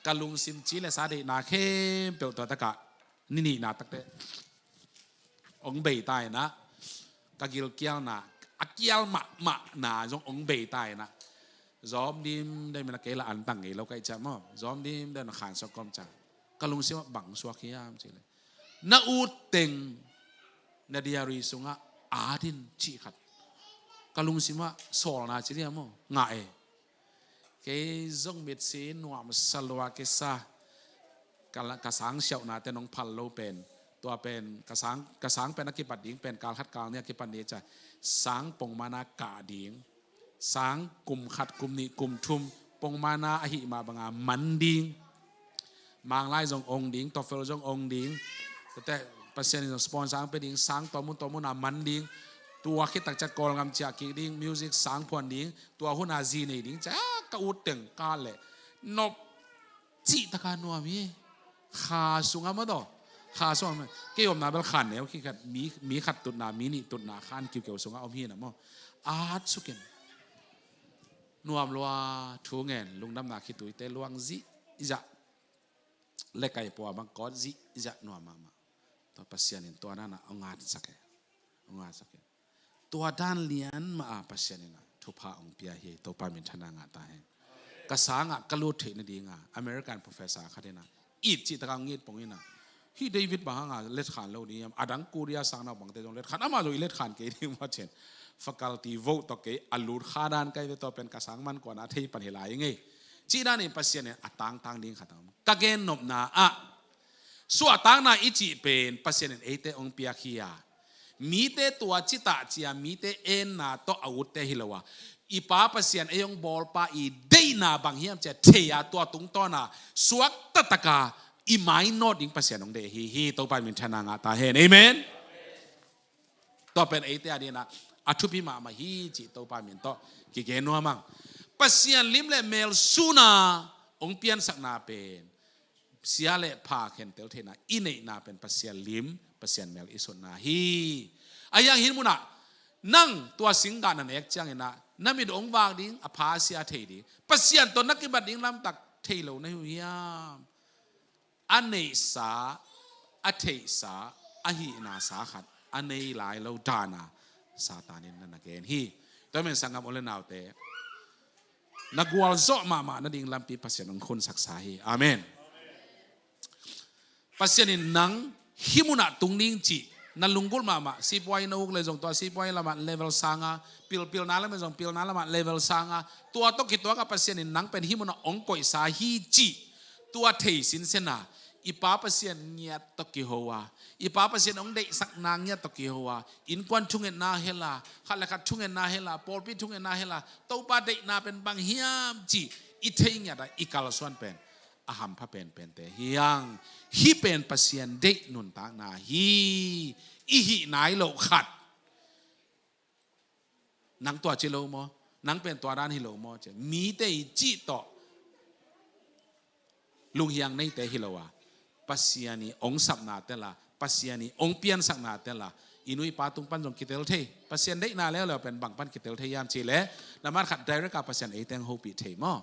Ka lungsim ci le sa deihna khempeuh tua takah, ni nihna takte ong bei ta inah, ka gilkialna, a kial mahmahna zong ong bei ta inah. Zawm dim dem inah, kei la antang ngei lo ka hih ciang maw. Zawm dim dem inah khansuak kawm ciang. Ka lungsim ah bang suak hiam cih le, na ut teng na diary sungah at in cih khat ka lungsimah sawlna ci liam maw, ngah e. Kei zong mitsi nuamsa lua kisa. Ka la-, ka sang siauhnate nong phal lo pen, tua pen ka sang, ka sang pen a kipat ding pen kal khat kal nih a kipat ding cia, sang pongmana kah ding. Sang kum khat, kum nih, kum thum, pongmana ahih mah banga man ding. Manglai zong ong ding, TOEFL zong ong ding. Tate Pasian in zong sponsor ang pe ding, sang tua mun tua muna man ding. Tua khit takciat Kawlgam ciah kik ding, music sang phuan ding. Tua huna zi nei ding cia, ah, ka ut teng ka le nop cih taka nuam hi. Kha sungah maw taw. Kha sungah maw. Kei omna bel khan neu khit khat, mi, mi khat tutna, mi nih tutna, khan kiukeu sungah om hi na maw. At sukin. Nuam lua thu ngen, lungdamna khituite luang zihziah. Le kai pua bang kawt zihziah nuam mahmah. Tua Pasian in tua nana ong at sak e. Ong at sak e. Tua dan lian mah a Pasian in a thupha ong pia hi, Topa minthanna ngah ta hen. Ka sangah ka lut theih nadinga American professor khat in a it cih taka ong it pong in a, hih David bang hanga letkhan lo ding hiam, a dang Korea sang naupangte zong letkhan, amah zong i letkhan kei ding maw cin. Faculty vote tawh kei a lut kha dan kai ve, tua pen ka sang man kuana thei pan hi lai ngei. Cih dan in Pasian in a tangtang ding khat a om. Ka gen nopna ah, suahtakna i cih pen Pasian in eite ong piak hi a, mite tua citah cia, mite enna tawh a utte hi lo a, i Pa Pasian ei ong bawlpa i deihna bang hiam cia thei a, tua tungtawna suakta taka i mainawt ding Pasian ong deih hi, hi Topa minthanna ngah ta hen. Amen. Tua pen eite a dingin a thupi mahmah hi cih Topa min tawh kigen nuam ang. Pasian lim le mel suna ong piansakna pen sia le pha khentel theihna i neihna pen Pasian lim, Pasian mel i sutna hi. Ahi hang hih munah nang tua singgah na nek ciangin a, na mit ong vak ding, a pha a sia thei ding, Pasian tawh na kibat ding lamtak thei lo na hi uh hiam? A neihsa, a theihsa, a hihnasa khat a nei lai lo dana Satan in na na gen hi. Tua men sanggam u le naute, na gualzawh mahmah nading lampi Pasian ong khunsaksa hi. Amen. Pasian in nang hih munah tung ding cih na lunggulh mahmah, sipuai na uk le zong tua sipuai lamah level sanga, pilpilna lamah zong pilna lamah level sanga, tua tawh kituakah Pasian in nang pen hih munah ong koihsa hi cih tua thei sinsena, i Pa Pasian ngiat tawh kiho a, i Pa Pasian ong deihsakna ngiat tawh kiho a, innkuan thungetna hela, khat le khat thungetna hela, pawlpi thungetna hela, Topa deihna pen bang hiam cih i thei ngiat a i kalsuan pen a hampha penpente hi hang. Hih pen Pasian deih nuntakna hi. I hih nai loh khat. Nang tua ci lo maw? Nang pen tua dan hi lo maw? Ci mite i cih tawh lunghiang neite hi lo a, Pasian i ong sapna tela, Pasian i ong piansakna tela, i nu i pa tung pan zong kitel thei. Pasian deihna leuleu pen bang pan kitel thei hiam cih leh, nambat khat direct a Pasian eite ong hopih thei maw?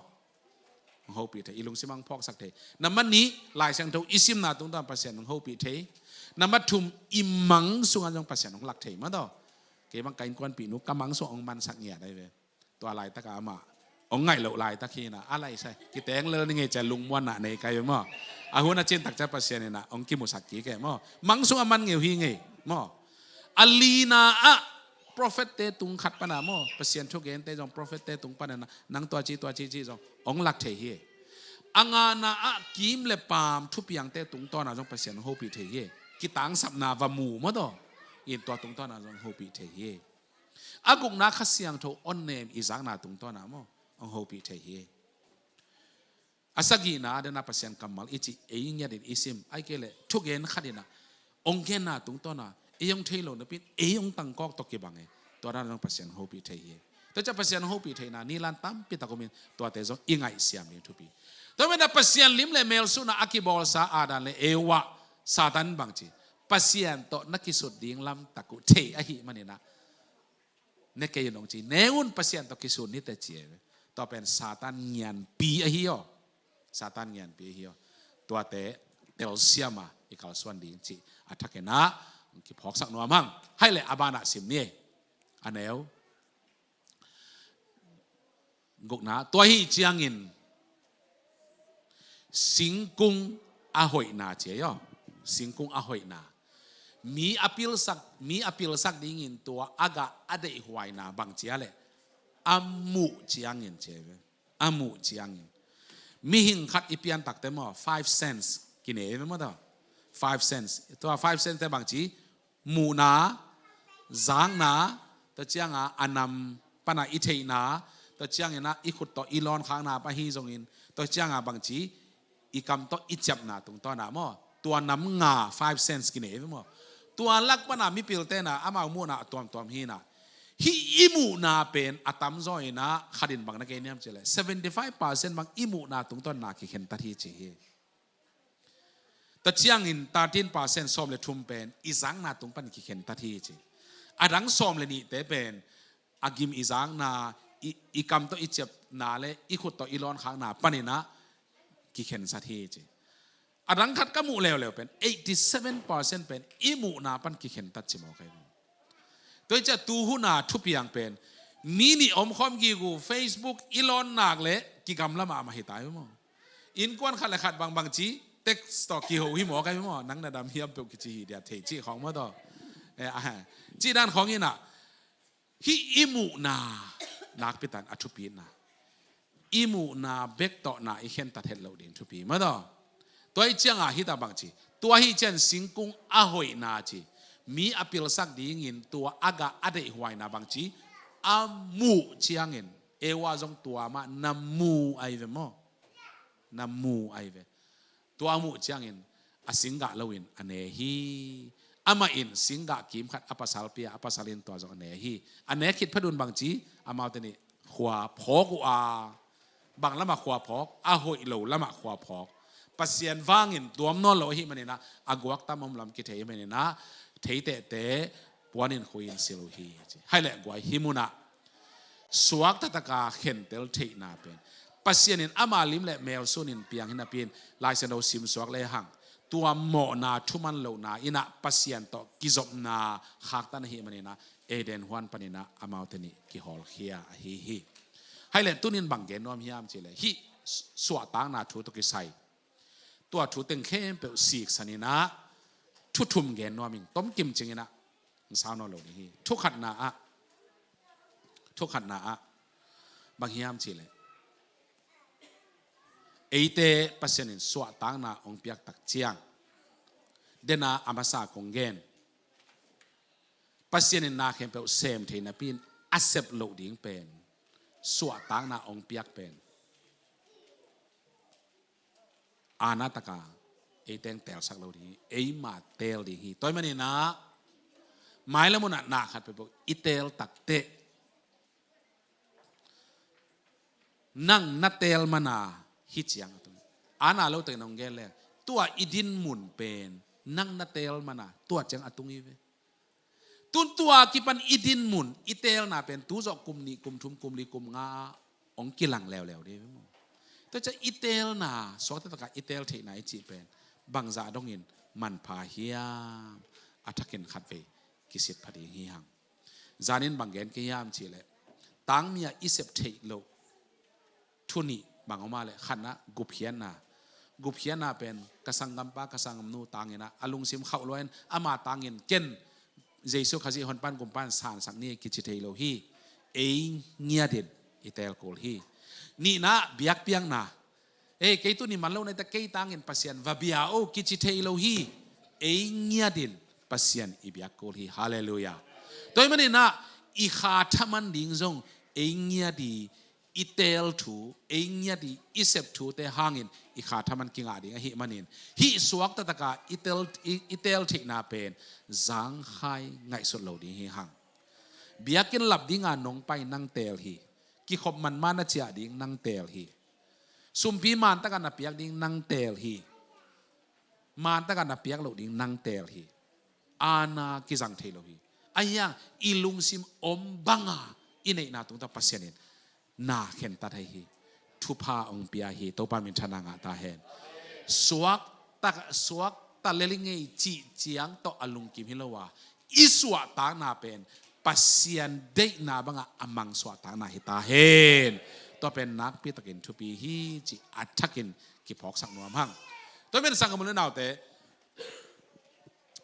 Ong hopih thei, i lungsim ah ong phawksak thei. Nambat nih, Lai Siangtho i simna tungtawn Pasian ong hopih thei. Nambat thum, i mang sungah zong Pasian ong lak thei maw taw. Kei bang ka innkuanpihnu ka mang sungah ong mansak ngiat ahi ve. Tua laitak a amah ong ngaih loh laitak hi na, a laisai kiteng lel ni ngei cia lungmuanna nei kai ve maw. A hun a cin takcia Pasian in a ong kimusak kik e maw. Mang sungah man ngei uh hi ngei maw. A lina ah prophet-te tung khat pana maw, Pasian thugente zong prophet-te tung pana nang tua ci tua ci ci zong hong lak thei hi. A ngana ah kim le paam thupiangte tungtawna zong Pasian hong hopih thei hi. Kitangsapna va mu maw taw, in tua tungtawna zong hong hopih thei hi. A gukna Kha Siangtho hong nem i zakna tungtawna maw, hong hopih thei hi. A sagihna ah dena Pasian kammal i cih ei ngiatin i sim ai kei le thugen khatina hong genna tungtawna ei hong thei lo napi-in ei hong tangkawk tawh kibang e. Tua dan zong Pasian hopih thei hi. Tua ciah Pasian hopih theihna nilan tampi tak om in tuate zong i ngaihsiam ding thupi. Tua mena Pasian lim le mel suna a kibawlsa Adam le Eva, Satan bangci, Pasian tawh na kisut ding lamtak uh thei ahih manina ne kei un hong ci, ne un Pasian tawh kisun ni teh ci e. Tua pen Satan ngianpi ahi aw. Satan ngianpi ahi aw. Tuate telsiama i kalsuan ding ci a thakena kiphawksak nuam hang. Hai le a bana sim ni. A neu gukna, tua hi ciangin singkung a hoihna ci aw. Singkung a hoihna, mi a pilsak, mi a pilsak dingin tua a gah a deihhuaina bang cia le a muh ciangin ci ve. A muh ciangin mihing khat i piantakte maw, five cents kine ve maw taw. Five cents, tua five cents te bangci muhna, zakna, tua cianga a nam pana i theihna, tua ciangina i khut tawh i lawnkhakna pa hi zongin, tua cianga bangci i kam tawh i ciapna tungtawna maw, tua nam nga five cents kine ve maw. Tua lak pana mipilte na amau muhna a tuamtuam hina. Hih i muhna pen a tamzaw ina khatin bang na kei niam cileh seventy five percent bang i muhna tungtawn na kikhentat hi ci hi. Tua ciangin thirteen percent sawm le thum pen i zakna tung pan kikhentat hi ci. A dang sawm le nihte pen a gim i zakna, i, i kam tawh i ciapna le i khut tawh i lawnkhakna panina kikhensat hi ci. A dang khat ka muh leuleu pen eighty seven percent pen i muhna pan kikhentat ci mawk ahi. Tua hi ciah tu huna thupiang pen mi nih omkhawm gik uh Facebook i lawn nak le kigamla mahmah hi ta hi maw. Innkuan khat le khat bangbang ci text tawh kiho hi mawk ahi maw, nang na dam hiam peuh kici hi dia thei cih khawng maw taw. Eh, ah, cih dan khawng inah hih i muhna nakpitan a thupina, i muhna bek tawhna i khentat het loh ding thupi maw taw. Tua hi cianga hita bangci, tua hi cian singkung a hoihna ci, mi a pilsak dingin tua a gah a deihhuaina bangci a muh ciangin, Eva zong tua mah na mu ahi ve maw. Na mu ahi ve. Tua a muh ciangin a singgah loin a ne hi. Amah in singgah kim khat a pasal pia, a pasal in tua zong a ne hi. A ne khit phadun bangci, amaute nih khua phawk uh a, bang lamah khua phawk, a hoih lo lamah khua phawk. Pasian vangin tuam nawn lo ahi manina, a guak tam om lam kithei manina, theitehte puanin khuiin sil uh hi ci. Hai le guai hi munah suak taktak a khentel theihna pen Pasian in ama lim le mel sunin piang hi napi-in Lai Siangtho sim suak le hang tua mawhna thuman lohna inah Pasian tawh kizopna khaktan ahi manina Eden huan panina amaute nih kihawlkhia ahi hi. Hai le tunin bang gen nuam hiam cih le hih suahtakna thu tawh kisai tua thu teng khempeuh siksan inah thu thum gen nuam ing, tom kimcing inah sau nawn lo ding hi. Thukhatna ah, thukhatna ah bang hiam cih leh eite Pasian in suahtakna hong piak tak ciang dena a masa kong gen, Pasian in na khempeuh sem thei napi-in a sep loh ding pen suahtakna hong piak pen aana taka ei teng teelsak lo ding hi, eima teel ding hi. Tua ahih maninah mailam munah na khat peuhpeuh i teel takteh nang na teel mana hih ciang a tung. Aana lo takin hong gen leng tua i din mun pen nang na teel mana tua ciang a tung hi ve. Tun tua kipan i din mun, i teelna pen tu zawh kum nih, kum thum, kum li, kum nga hong kilang leuleu ding hi ve maw. Tua ciah i teelna suakta takah i teel theihna i cih pen bangzah dongin manpha hiam? A thakin khatvei kisit pha ding hi hang. Zanin bang gen ka hiam cih leh tangmi ah i sep theih loh thu nih bang om a leh khatna gupkhiatna. Gupkhiatna pen ka sanggampa ka sanggamnu tanginah a lungsim khauh luain ama tangin ken Jesu Khazih honpan kumpan sansak ni kici thei lo hi. Ei ngiatin i teel kul hi. Nihna, biakpiakna. Ei, kei tu ni man lo na i ta, kei tangin Pasian va bia o kici thei lo hi. Ei ngiatin Pasian i biak kul hi. Halleluiah. Tua ahih manin ah i kha thaman ding zong ei ngiat i i teel thu, ei ngiat i i sep thute hangin i kha thaman kingah ding ahih manin, hih suak taktak a i teel, i, i teel theihna pen zangkhai ngaihsut lo ding hi hang. Biakinn lap dinga nong pai nang teel hi. Kikhop manman a ciah ding nang teel hi. Sumpi mantak a na piak ding nang teel hi. Mantak a na piak loh ding nang teel hi. Aana kizang thei lo hi. Ahi hang i lungsim om banga i neihna tungta Pasian in na khentat ahi hi. Thupha hong pia hi. Topa min thang ngah ta hen. Suak tak, suak ta lel ing ei cih ciang tawh a lungkim hi lo a, i suahtakna pen Pasian deihna banga a mang suahtakna hi ta hen. Tua pen nakpi takin thupi hi cih a thakin kiphawksak nuam hang. Tua pen sanggam u le naute,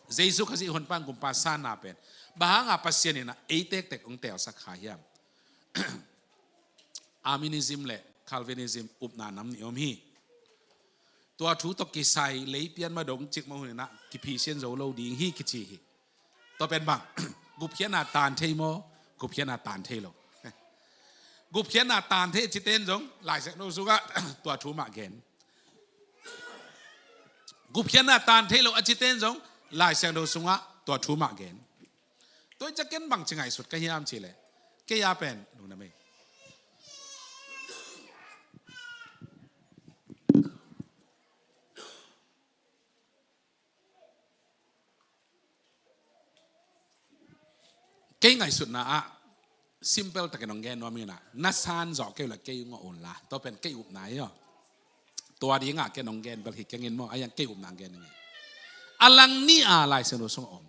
Jesu Khazih honpa kumpa sanna pen bang hanga Pasian in a ei tektek hong teelsak kha hiam? Arminianism le Calvinism upna nam nih om hi. Tua thu tawh kisai leipian ma dong cikmah hun in a kiphisian zo lo ding hi kici hi. Tua pen bang, gupkhiatna taan thei maw, gupkhiatna taan thei lo? Gupkhiatna taan thei a cite in zong Lai Siangtho sungah tua thu mah gen. Gupkhiatna taan thei lo a cite in zong Lai Siangtho sungah tua thu mah gen. Tua hi ciang ken bangci ngaihsut ka hiam cih leh, kei a pen lungdam ei. Kei ngaihsutna ah simple takin hong gen nuam ing a, na san zawh kei uh leh kei hong awh un la, tua pen kei upna hi aw. Tua dingah ken hong gen bel hi keng in maw, ahi hang kei upna hong gen ing ei. A lang nih a Lai Siangtho sungah om.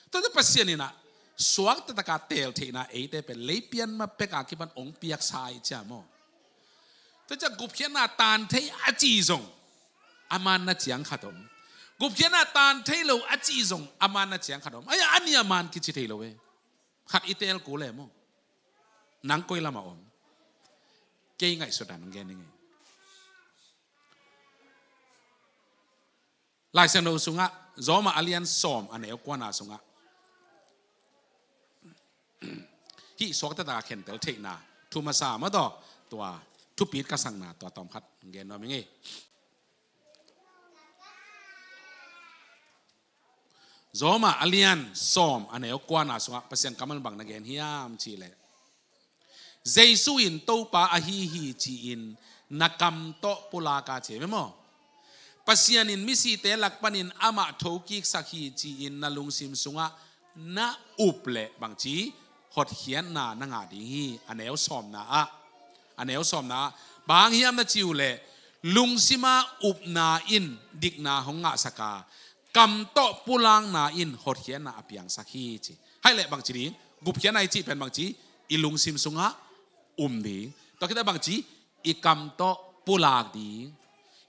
Tua teh Pasian in a suak taktak a teel theihna eite pen leipian ma pek a kipan hong piaksa ahih ciang maw. Tua ciang gupkhiatna taan thei a ci zong a manna ciang khat om. Gupkhiatna taan thei lo a ci zong a manna ciang khat om. Ahi hang a nih a man kici thei lo e. Khat i teel kul e maw. Nang koi lamah om? Kei ngaihsut dan hong gen ing ei. Lai Siangtho sungah, Rom a lian sawm a neu kuana sungah, hih suak taktak a khentel theihna thu masa mah tawh, tua thupit ka sakna tua tawmkhat gen nuam ing ei. Rom a lian sawm a neu kuana sungah Pasian kammal bang na gen hiam cih leh, Jesu in Topa ahi hi ci-in na kam tawh pulak a, ci hi ve maw. Pasian in misite lak panin amah thokiksak hi ci-in na lungsim sungah na up leh bangci hotkhiatna na ngah ding hi. A neu sawmna ah, a neu sawmna ah, bang hiam na ci uh leh, lungsim a upna in dikna hong ngahsak a, kam tawh pulakna in hotkhiatna a piangsak hi, ci. Hai leh bangci ding, gupkhiatna i cih pen bangci, i lungsim sungah um ding. Tua khit a bangci, i kam tawh pulak ding.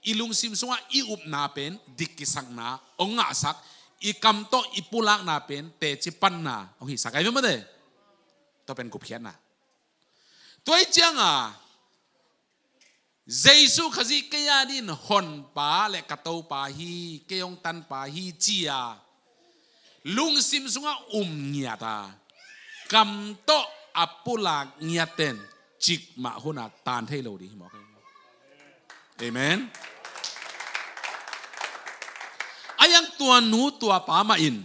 I lungsim sungah i upna pen dik kisakna hong ngahsak, i kam tawh i pulakna pen teci panna hong hisak ahi ve maw te. Tua pen gupkhiatna. Tua ahih ciangin Jesu Khazih kei a dingin Honpa le ka Topa hi, kei hong tanpa hi ci-a lungsim sungah um ngiat a, kam tawh a pulak ngiat ten cikmah hun a taan thei lo ding hi mawk. Amen. Ahi hang tua nu tua pa mah in,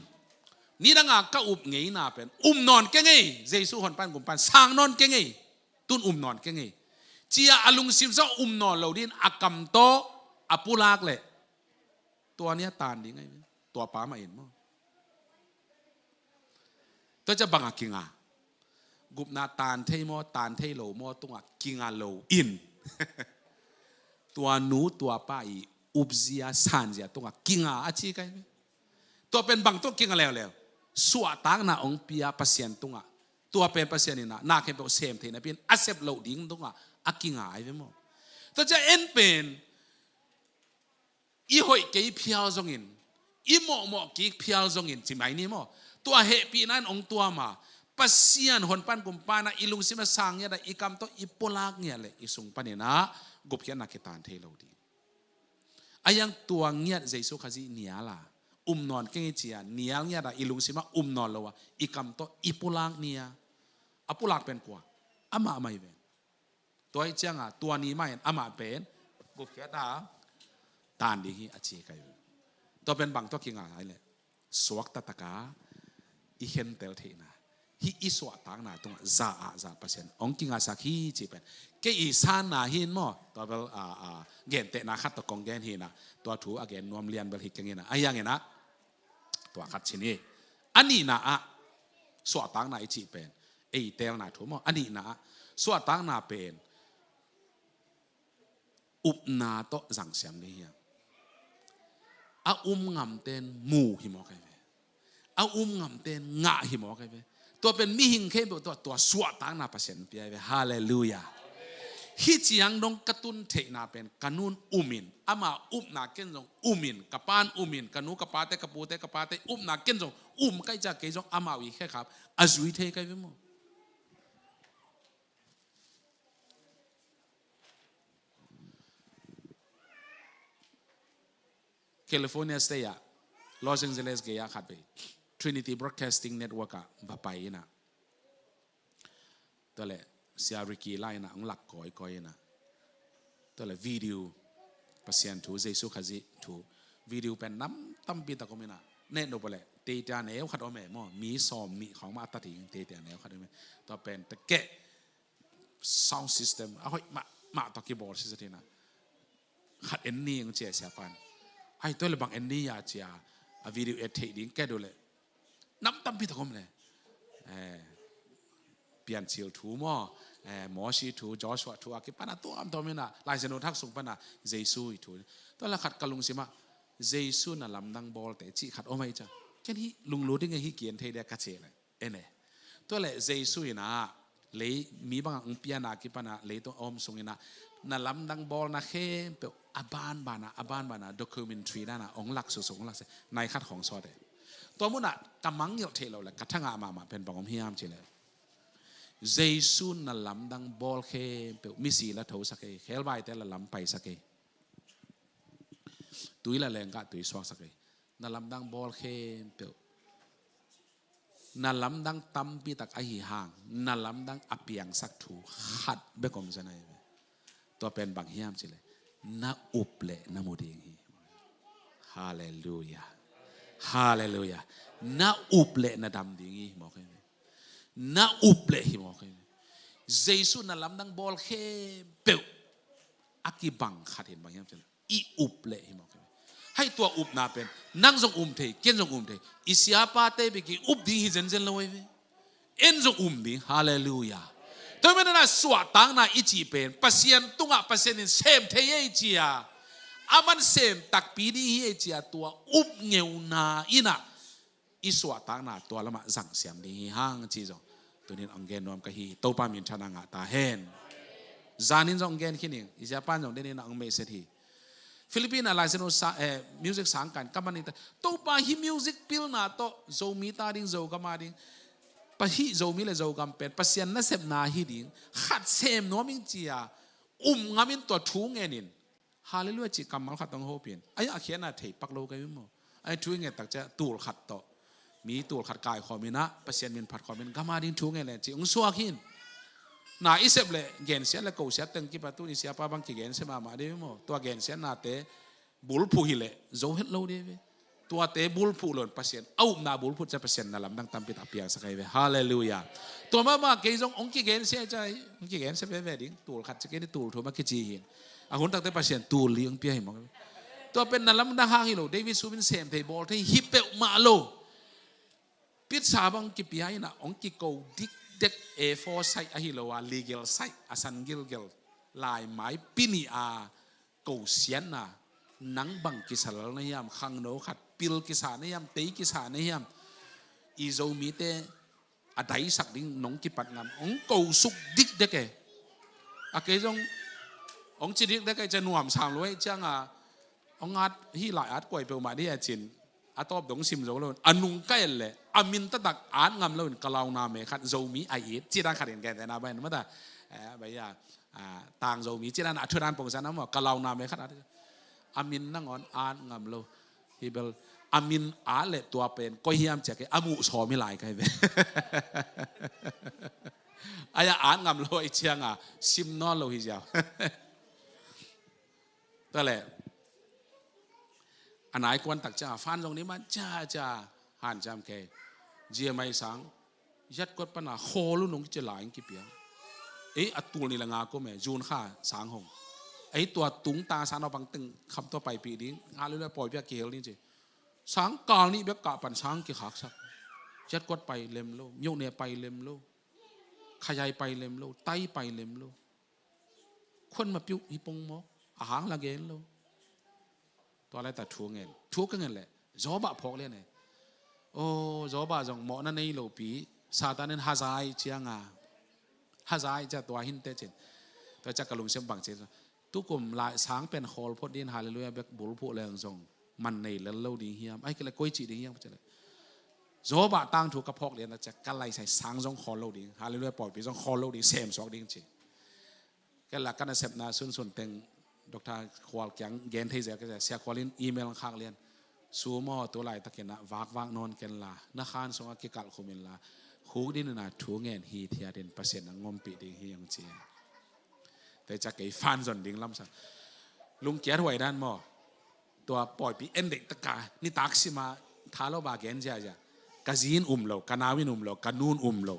nidang a ka up ngeina pen um nawn keng ei, Jesu Honpa in kumpa in sang nawn keng ei, tun um nawn keng ei, ci-a a lungsim sungah um nawn lo dingin a kam tawh a pulak leh, tua ni a taan ding ahi ve, tua pa mah in maw. Tua ciang bang a kinga? Gupna taan thei maw, taan thei lo maw tungah kinga lo in, tua nu tua pa i upzia sanzia tungah kinga a ci ka hi ve. Tua pen bang tungah kinga leuleu? Suahtakna hong pia Pasian tungah. Tua pen Pasian in a na khempeuh sem theihna pi-in a sep loh ding tungah a kinga ahi ve maw. Tua ciang en pen i hoih kei phial zongin, i mawhmawh kik phial zongin, ci mai ni maw, Tua hehpihna in hong tuam a, Pasian honpa in kumpa in ah i lungsim a sang ngiat a, i kam tawh i pulak ngiat leh i sung panin ah gupkhiatna kitan thei lo ding. A iang tua ngiat Jesu Khazih nial a, um nawn keng hi ci a, nial ngiat a, i lungsim ah um nawn lo a, i kam tawh i pulak ni a, a pulak pen kua? Amah mah hi ven. Tua hi ciang a, tua ni mah in amah pen gupkhiat a tan ding hi a ci kai ve. Tua pen bang tawh kinga hi leh, suakta taka i khentel theihna, hih i suahtakna tungah za ah za Pasian hong kingasak hi cih pen kei i sanna hi in maw. Tua bel, a, a, gentehna khat tawh kong gen hi in ah, tua thu a gen nuam lian bel hi keng in ah, a hiang in ah tua khat ci ni. A nihna ah suahtakna i cih pen ei teelna thu maw. A nihna ah suahtakna pen upna tawh zangsiam ding hi a, a um ngamten mu hi mawk ai ve. A um ngamten ngah hi mawk ai ve. Tua pen mihing khempeuh tawh tua suahtakna Pasian pia ai ve. Halleluiah. Hih ciang dong ka tun theihna pen ka nun um in, ama upna ken zong um in, ka pan um in, ka nu ka pate, ka pute ka pate upna ken zong um kai ciang kei zong amau i khekhap a zui thei kai ve maw. California State ah, Los Angeles gei ah khat vei Trinity Broadcasting Network ah va pai in ah, tua leh Sia Ricky la in ah hong lak kawikawi in ah, tua leh video, Pasian thu, Jesu Khazih thu video pen nam tampi tak om in ah, neh nop leh teite a neu khat om e maw, mi sawm nih khawng mah a ta ding teite a neu khat om e. Tua pen tekeh sound system a hoih mahmah tawh kibawl sisat hi in ah, khat en ni hong ci a, siapa'n, ai, tua leh bang en ni a ci a, a video et theih ding ka duh leh nam tampi tak om leh, eh, Piancil thu maw, eh, Mosi thu, Joshua thu a kipan a tuamtuam in ah, Lai Siangtho thak sung pan a Jesu i thu. Tua leh khat ka lungsim ah, Jesu na lamdang bawlte cih khat om ai ciang, ken hih lunglut ding e, hih kigen thei dia ka ci leh, en e. Tua leh Jesu in ah lei mi bang a hong pian a kipan a leitung a om sung in ah na lamdang bawlna khempeuh a banban a, a banban a documentary dan a hong lak suksuk, hong lak se, nai khat khawng sawt e. Tua mun ah ka mangngilh theih loh leh ka thangah mahmah pen bang om hiam cih leh, Jesu na lamdang bawl khempeuh misi la thosak ei, khebaite la lam paisak ei, tui la lengkah tui suaksak ei. Na lamdang bawl khempeuh, na lamdang tampi tak ahi hang, na lamdang a piangsak thu khat bek om zen ahi ve. Tua pen bang hiam cih leh, na up leh na mu ding hi. Halleluiah. Halleluiah. Na up leh na dam ding hi mawk ahi ve. Na up leh hi mawk ahi ve. Jesu na lamdang bawl khempeuh a kibang khat in bang hiam cih leh, i up leh hi mawk ahi ve. Hai tua upna pen nang zong um thei, ken zong um thei, i siapate bek i up ding hi zenzen lo ahi ve. En zong um ding. Halleluiah. Tua manin ah suahtakna i cih pen Pasian tungah Pasian in sem thei ei ci a, aman sem takpi ding hi ei ci a, tua up ngeuna in ah i suahtakna tua lamah zangsiam ding hi hang cih zong tuni-in hong gen nuam ka hi. Topa minthanna ngah ta hen. Zanin zong hong gen khin ing, i siapa'n zong den in ah hong message hi. Philippines a license sa, eh, music sang kan ka man ning ta. Topa, hih music pilna tawh Zomi ta ding, Zogam a ding, pa hih Zomi leh Zogam pen Pasian nasepna hi ding khat sem nuam ing ci a um ngam in tua thu ngen in, Halleluiah cih kammal khat hong hopih in, ai, a khiatna thei pak lo ka hi maw. Ai, thu i nget tak ciang tul khat tawh, mi tul khat kaikhawm in ah Pasian min phatkhawm in gam a ding thu ngen leng cih hong suak hi in. Na i sep leh gensiat leh kosiat teng kipat tu-in i siapa bang kigensia mahmah ding maw. Tua gensiatnate bulphuh hi leh zo het lo ding ve. Tuate bulphuh lo in Pasian a upna bulphuh ciang Pasian na lamdang tampi tak a piangsak ahi ve. Halleluiah. Tua mahmah kei zong hong kigensia ciang, hong kigensia veve ding. Tul khat ci kei ni, tul thum a kici hi in. A hun takte Pasian tul li hong pia hi mawk. Tua pen na lamdang hang hi lo, David Sum in sem thei bawl thei hi peuhmah lo. Pizza bang kipia in ah hong kiko dikdek, A four size ahi lo a, legal size, a san gilgel, laimai pi nih a kosiatna, nang bang kisa lel na hiam, khangno khat pil kisa na hiam, tei kisa na hiam, i Zomite a daisak ding nong kipat ngam, hong kosuk dikdek e. A kei zong hong ci dikdek e, ciang nuam sam lo e, ciang a hong at, hih lai at kuai peuhmah ding e cin. A tawp dong sim zo lo in, a nung ka et leh a min taktak at ngam lo in, ka launa me khat, Zomi a it, ci dan khat in, gentehna bang in, mata, eh, bang a, ah, tang Zomi ci dan, a thu dan pongsan a maw, ka launa me khat a, a min nangawn at ngam lo. Hi bel, a min at leh tua pen koi hiam ci a kei a muh sawm hi lai ka hi ve. Ai-a at ngam lo ahih ciangin sim nawn lo hi ziau. Tua leh a nai kuan tak ciangin fan zong ni man ciacia, hanciam kei. Zia mai sang, Yatkot pan a khawl uh nong kici lai in kipiang. Ei, a tul nih leh nga kum e, June kha sang hong. Ei, tua tung ta sang naupang teng kham tua paipih ding, Hallelujah pawipi a kihel ding ci. Sang kal nih bek kah pan sang kikhaksak. Yatkot pai lem lo, Myohne pai lem lo, Khayai pai lem lo, Tai pai lem lo. Khuan ma piuh hi pong mawk, a hang la gen lo. Tua lai ta thu ngen, thu ka ngen leh Job a phawk lian e. Oh, Job a zong mawhna nei lo pi, Satan in hazai ciangin, hazai cia tua hinte cin. Tua ciang ka lungsim bang cin, tukum lai sang pen khawl phot ding, Hallelujah bek bulphuh leng zong man nei lel lo ding hiam, ai kei leh koi cih ding hiam, ka ci leh Job a tangthu ka phawk lian a ciang ka laisai sang zong khawl lo ding, Hallelujah pawipi zong khawl lo ding, sem suak ding ci. Kei la ka nasepna sunsun teng Doctor Khual kiang gen thei zel ka ci a, Sia Khual in email khak lian. Su maw, tu laitakin ah vakvak nawn ken la, na khan sungah kikalh khum inla, khuk dinin ah thu ngen hithiat in Pasian na ngompih ding hi hong ci. Tua ciang kei fan zon ding lamsang. Lungkiat huai dan maw. Tua pawipi en deih taka nitak sima tha lo ba gen ziazia. Ka zi in um lo, ka nau in um lo, ka nu in um lo.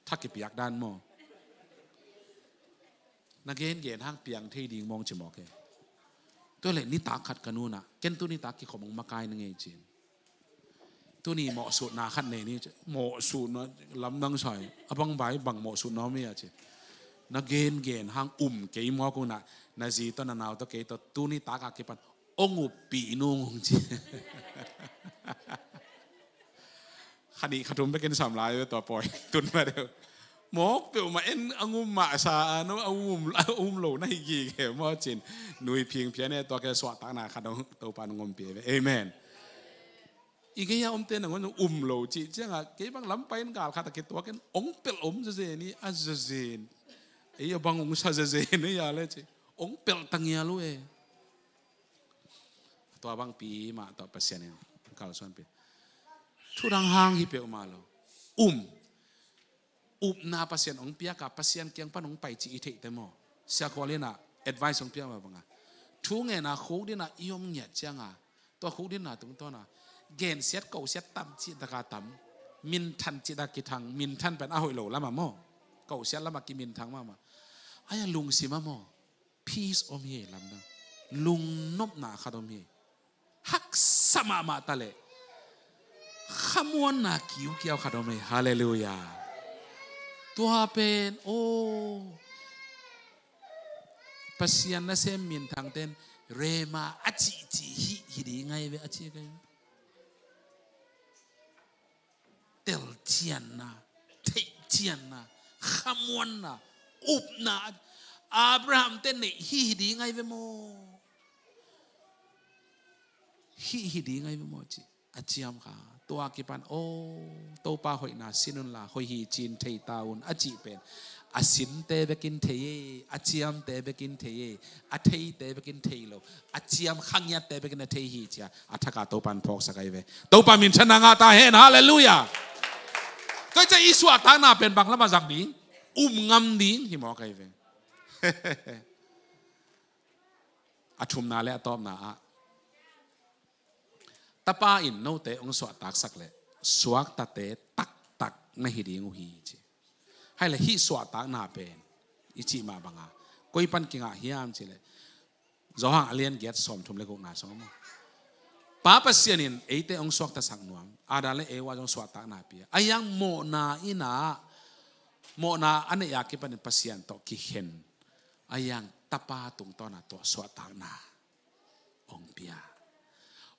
Tha kipiak dan maw. Na gengen hang piang thei ding mawng ci mawk e. Tua leh nitak khat ka nu in ah, ken tu nitak kikhop hong makai na ngei cin. Tuni mawhsutna khat nei ni ci. Mawhsutna lamdang sai. A bang vai bang mawhsutna om hi a ci. Na gengen hang um kei mawk un ah, na zi tawh na nau tawh kei tawh tu nitak a kipan hong uppih nung hong ci. Kha nih kha thum bekin sam lai ve tua pawi tun ma deuh. Mawk peuhmah en a ngum mah sa a, no a um, a um lo na hi gige maw cin. Nui phingphian e, tua ke suahtakna kha dong Topa na ngompih ve. Amen. I gei a omte nangawn um lo cih ciangah kei bang lampai in gal khat a kituak in ong pelh om zazen i a zazen. Ei a bang ong sa zazen ei a le ci. Ong pelh tangial uh e. Tua bangpi mah tawh Pasian in kalsuanpi. Thudang hang hi peuhmah lo. Um. Upna Pasian hong piak a, Pasian kiang pan hong pai cih i theihte maw. Sia Khual in ah advice hong piak mah bangah, thu ngen a khuk din ah i om ngiat ciangah, tua khuk din ah tungtawn ah gensiat kosiat tam cih tak a tam, minthan cih tak a kithang, minthan pen a hoih lo lamah maw, kosiat lamah kiminthang mahmah. Ai-a lungsim ah maw, peace om hi lamdang. Lungnopna khat om hi. Haksa mahmah ta leh khamuanna kiukiau khat om hi. Halleluiah. Tua pen, oh, Pasian nasem minthangte in Rhema a cihcih hih hi ding ngai ve a ci kai. Telcianna, theihcianna, khamuanna, upna, Abraham te neih hih hi ding ngai ve maw? Hih hi ding ngai ve maw ci a ciam kha. Tua kipan, oh, Topa hoihna sin unla hoih hi cin thei ta un a cih pen a sinte bekin thei e, a ciamte bekin thei e, a theite bekin thei lo, a ciam khangiatte bekin a thei hi cia a thaka Topa in phawksak ahi ve. Topa minthanna ngah ta hen. Halleluiah. Tua ciah i suahtakna pen bang lamah zak ding, um ngam ding hi mawk ahi ve. A thumna le a tawpna ah, tapa in note hong suahtaksak leh suaktate taktak na hi ding uh hi ci. Hai leh hih suahtakna pen i cih mah banga koi pan kingah hiam cih leh, Johan a lian giat sawmthum le gukna sung maw. Pa Pasian in eite hong suaktasak nuam, Adam le Eva zong suahtakna pia. A hiang mawhna in ah, mawhna a neih a kipanin Pasian tawh kikhen. A hiang tapa tungtawn a tua suahtakna hong pia.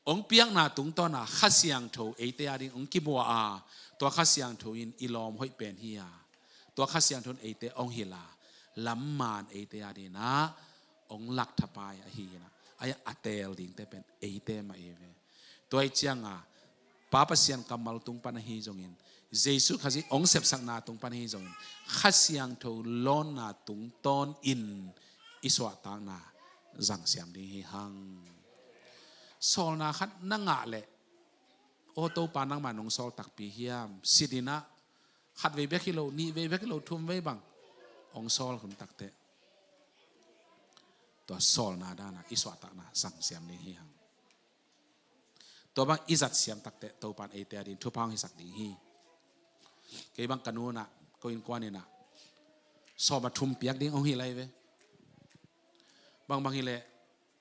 Hong piakna tungtawn a Kha Siangtho eite a ding hong kibua a, tua Kha Siangtho in i lawm hoih pen hi a, tua Kha Siangtho in eite hong hilh a, lamman eite a ding ah hong lak thapai ahi hi na. Ai a teel dingte pen eite mah i ve. Tua hi cianga Pa Pasian kammal tung pan ahi zongin, Jesu Khazih hong sepsakna tung pan ahi zongin, Kha Siangtho lawnna tungtawnin i suahtakna zangsiam ding hi hang. Sawlna khat na ngah leh, aw Topa, nangmah nong sawl takpi hiam, sitinah khat vei bek hi lo, nih vei bek hi lo, thum vei bang hong sawl hun takteh, tua sawlna dana i suahtakna zangsiam ding hi hang. Tua bang i zat siam takteh Topan eite a ding thupha hong hisak ding hi. Kei bang ka nunah, ko innkuan innah sawm a thum piak ding hong hi lai ve. Bangbang hileh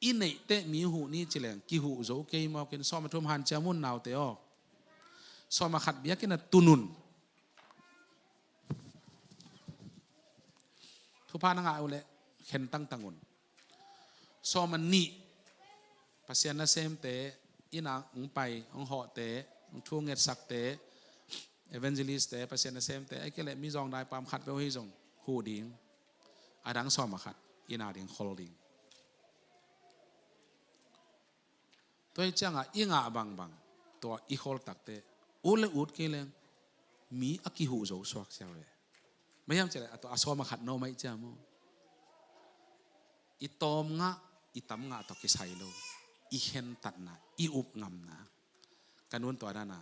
i neihte mi huh ni ci leng kihuh zo kei mawkin sawm a thum hanciam un naute aw. Sawm a khat biakinn ah tun un. Thupha na ngah uh leh khen tangtang un. Sawm a nih, Pasian nasemte, inn ah hong pai hong hawhte, hong thu ngetsakte, evangelistte, Pasian nasemte, ahih kei leh mizawng daipam khat peuh hi zong huh ding. A dang sawm a khat inn a ding khol ding. Tua hi cianga i ngah bangbang tua i khol takteh, ut le ut kei leng mi a kihuh zo suak sia ve. Maiam cih leh a tua a sawm a khat no mai cia maw? I tawm ngah, i tam ngah tawh kisai lo. I khentatna, i upngamna, ka nun tua dana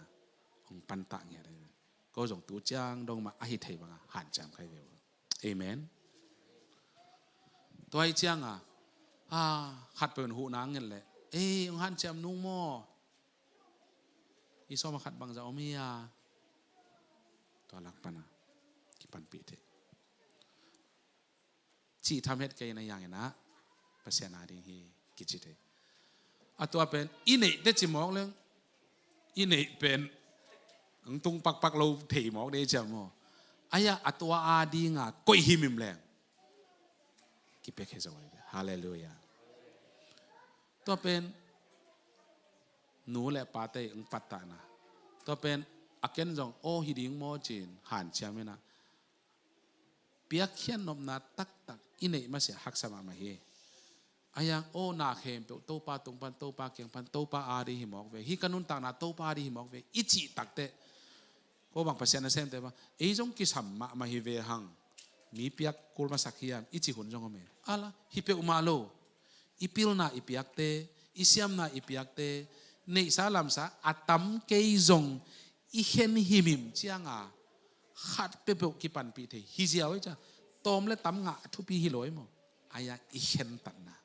hong pantah ngiat ahi ve. Ko zong tu ciang dong mah ahi thei banga hanciam kai ve uh. Amen. Tua hi cianga, a, khat peuh in huh nang nget leh, ei, hong hanciam nung maw? I sawm a khat bangzah om hi a? Tua lak pana kipanpih thei. Cih tham het kei na yanginah Pasian a ding hi kici thei. A tua pen i neih teci mawk leng, i neih pen ang tung pakpak lo thei mawk dei ciam maw? Aya a tua a dinga koih himhim leng kipek he zo ahi ve. Halleluiah. Tua pen nu le pate ang pattahna. Tua pen a ken zong aw hi ding maw cin hanciam inah piakkhiat nopna taktak i neih masiah haksa mahmah hi. A yang aw na khempeuh Topa tung pan, Topa kiang pan, Topa a ding hi mawk ve. Hih ka nuntakna Topa a ding hi mawk ve i cih takteh, ko bang Pasian nasemte bang ei zong kisam mahmah hi ve hang. Mi piak kul masak hiam i cih hun zong om e. Ala hi peuhmah lo. I pilna i piakte, i siamna i piakte, neihsa lamsa a tam kei zong i khen himhim cianga khat peuhpeuh kipanpih thei hi ziau hi cia. Tawm le tam ngah a thupi hi lo hi maw? Aya i khentatna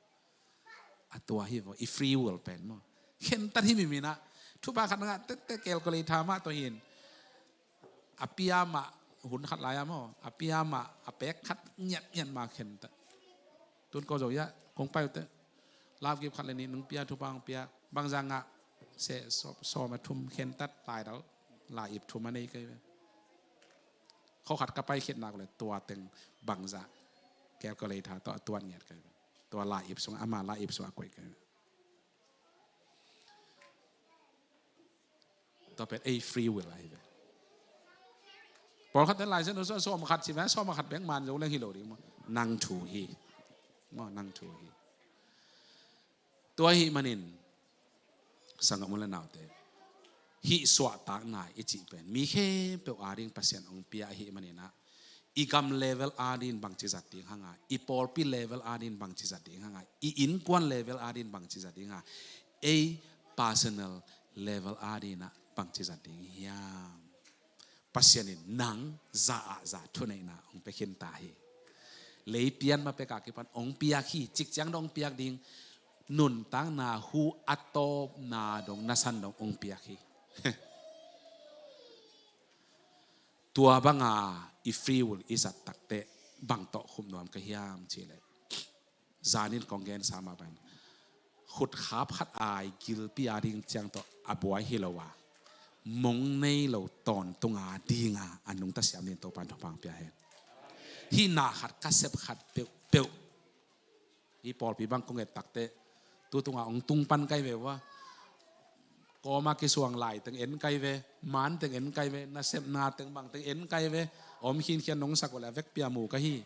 a tua hi maw? I free will pen maw? Khentat himhim inah thupha khat ngah tette calculator mah tawh hin a pia mah hun khat lai-a maw? A pia mah a pek khat ngiatngiat mah khentat. Tun ko zo ia kong pai uh teh love gift khat le nih nung pia thupha hong pia bangzah ngah seh sawm a thum khentat laidal la ip thum a nei kei ve. Kho khat ka pai khit nak le tua teng bangzah calculator tawh a tuat ngiat kei ve. Tua la ip sung ama la ip sung a koih kei ve. Tua pen ei free will ahi ve. Pawlkhatte Lai Siangtho sung sawm khat ci ve, sawm khat bek man zo leng hi lo ding maw? Nang thu hi. Maw, nang thu hi. Tua ahi manin sanggam u le naute, hih suahtakna i cih pen mi khempeuh a ding Pasian hong pia ahi maninah i gam level a din bangci zat ding hanga, i pawlpi level a din bangci zat ding hanga, i innkuan level a din bangci zat ding hanga, ei personal level a dinah bangci zat ding hiam? Pasian in nang za ah za thuneihna hong pia khinta hi. Lei pian ma peka kipan hong piak hi. Cikciang dong hong piak ding, nuntakna hu a tawpna dong nasan dong hong piak hi. Tua banga i free will i zat takteh bang tawh khum nuam ka hiam cihleh, zanin kong gensa mah bang, khutkhap khat ai gilpi a ding ciang tawh a buai hi lo a, mong nei lo tawntunga dinga a nungta siam ding Topan thupha hong pia hen. Hih na khat ka sep khat peuhpeuh i pawlpi bang kong et takteh tu tunga hong tung pan kai ve ua. Kawma kisuang lai teng en kai ve, man teng en kai ve, nasepna teng bang teng en kai ve. Om khinkhian nong sak uh le a vekpi a mu ka hi.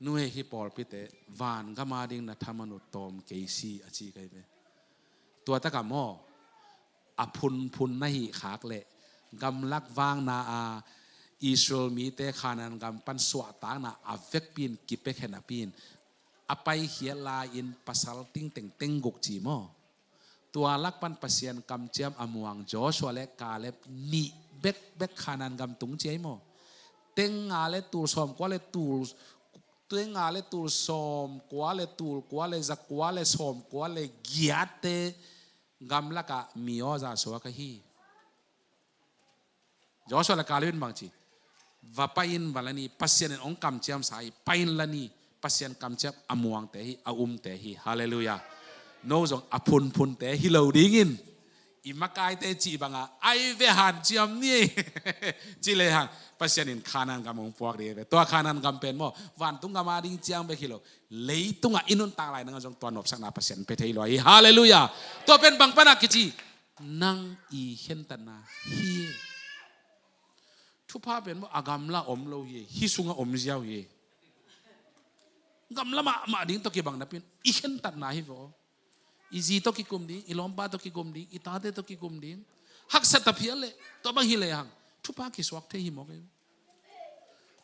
Nu e, hih pawlpite vangam a ding na thaman uh tawm kei si a ci kei ve. Tua takah maw, a phunphun na hih khak leh gamlak vangna a Israel mite Khanaan gam pan suahtakna a vekpi in kipia khen a pi in a paikhiat lai-in pasal tingteng teng guk ci maw? Tua lak pan Pasian kamciam a muang Joshua le Kaleb nih bekbek Khanaan gam tung ci ei maw? Teng nga le tul sawm kua le tul, teng nga le tul sawm kua le tul kua le za kua le sawm kua le giatte gamlakah mi aw za suak ahi. Joshua le Kaleb in bang ci? Va pai in va la ni, Pasian in hong kamciam sa hi, pai in la ni. Pasian kamciam a muangte hi, a umte hi. Halleluiah. No zong a phunphunte hi lo dingin i makaite cih banga ai ve hanciam ni. Ci lehang Pasian in Khanaan gam hong puak ding hi ve. Tua Khanaan gam pen maw, vantung gam a ding ciang bek hi lo, leitungah i nuntak lai nangah zong tua nopsakna Pasian pe thei lo hi. Halleluiah. Tua pen bang pana kici? Nang i khentatna hi. Thupha pen maw a gamla om lo hi, hih sunga om ziau hi. Gamla mahmah ding tawh kibang napin i khentatna hi vaw. I zi tawh kikum ding, i lawmpa tawh kikum ding, i tate tawh kikum ding. Haksa ta phial leh tua bang hi lehang thupha kisuak thei hi mawk ei.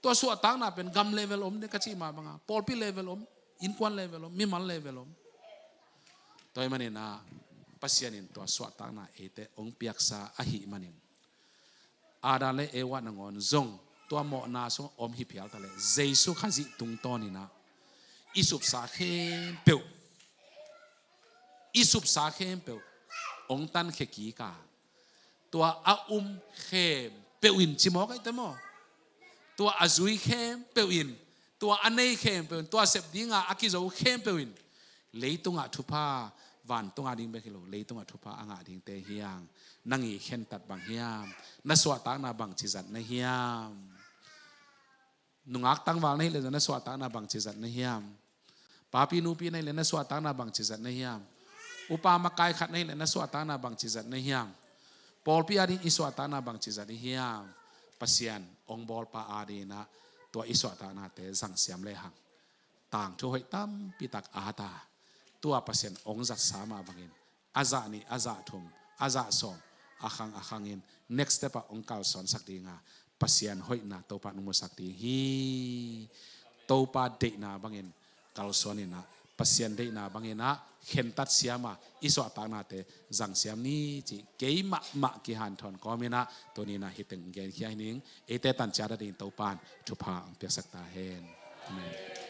Tua suahtakna pen gam level om de ka cih mah banga, pawlpi level om, innkuan level om, mimal level om. Tua ahih manin ah Pasian in tua suahtakna eite hong piaksa ahih manin Adam le Eva nangawn zong tua mawhna sungah om hi phial ta leh Jesu Khazih tungtawnin ah i supsa khempeuh, i supsa khempeuh hong tankhia kik a, tua a um khempeuh in ci mawk ahi te maw? Tua a zui khempeuh in, tua a nei khempeuh in, tua sep dinga a kizo khempeuh in leitungah thupha, vantungah ding bek hi lo, leitungah thupha a ngah dingte hiam? Nang i khentat bang hiam? Na suahtakna bangci zat na hiam? Nungak tangval na hih leh na suahtakna bangci zat na hiam? Papi nupi na hih leh na suahtakna bangci zat na hiam? Upa makai khat na hih leh na suahtakna bangci zat na hiam? Pawlpi ading i suahtakna bangci zat i hiam? Pasian hong bawlpa adingin ah tua i suahtaknate zangsiam lehang tangthu hoih tampi tak a ta, tua Pasian hong zatsa mah bangin a zah nih, a zah thum, a zah sawm, a khang a khangin next step ah hong kalsuansak dinga Pasian hoihna Topa nungmusak ding hi. Topa deihna bangin kalsuanin ah, Pasian deihna bangin ah khentat siama i suahtaknate zangsiam ni cih kei mahmah kihanthawn kawmin ah tuni-in ah hih teng genkhia hi ning. Eite tanciat a dingin Topa in thupha hong piaksak ta hen. Amen.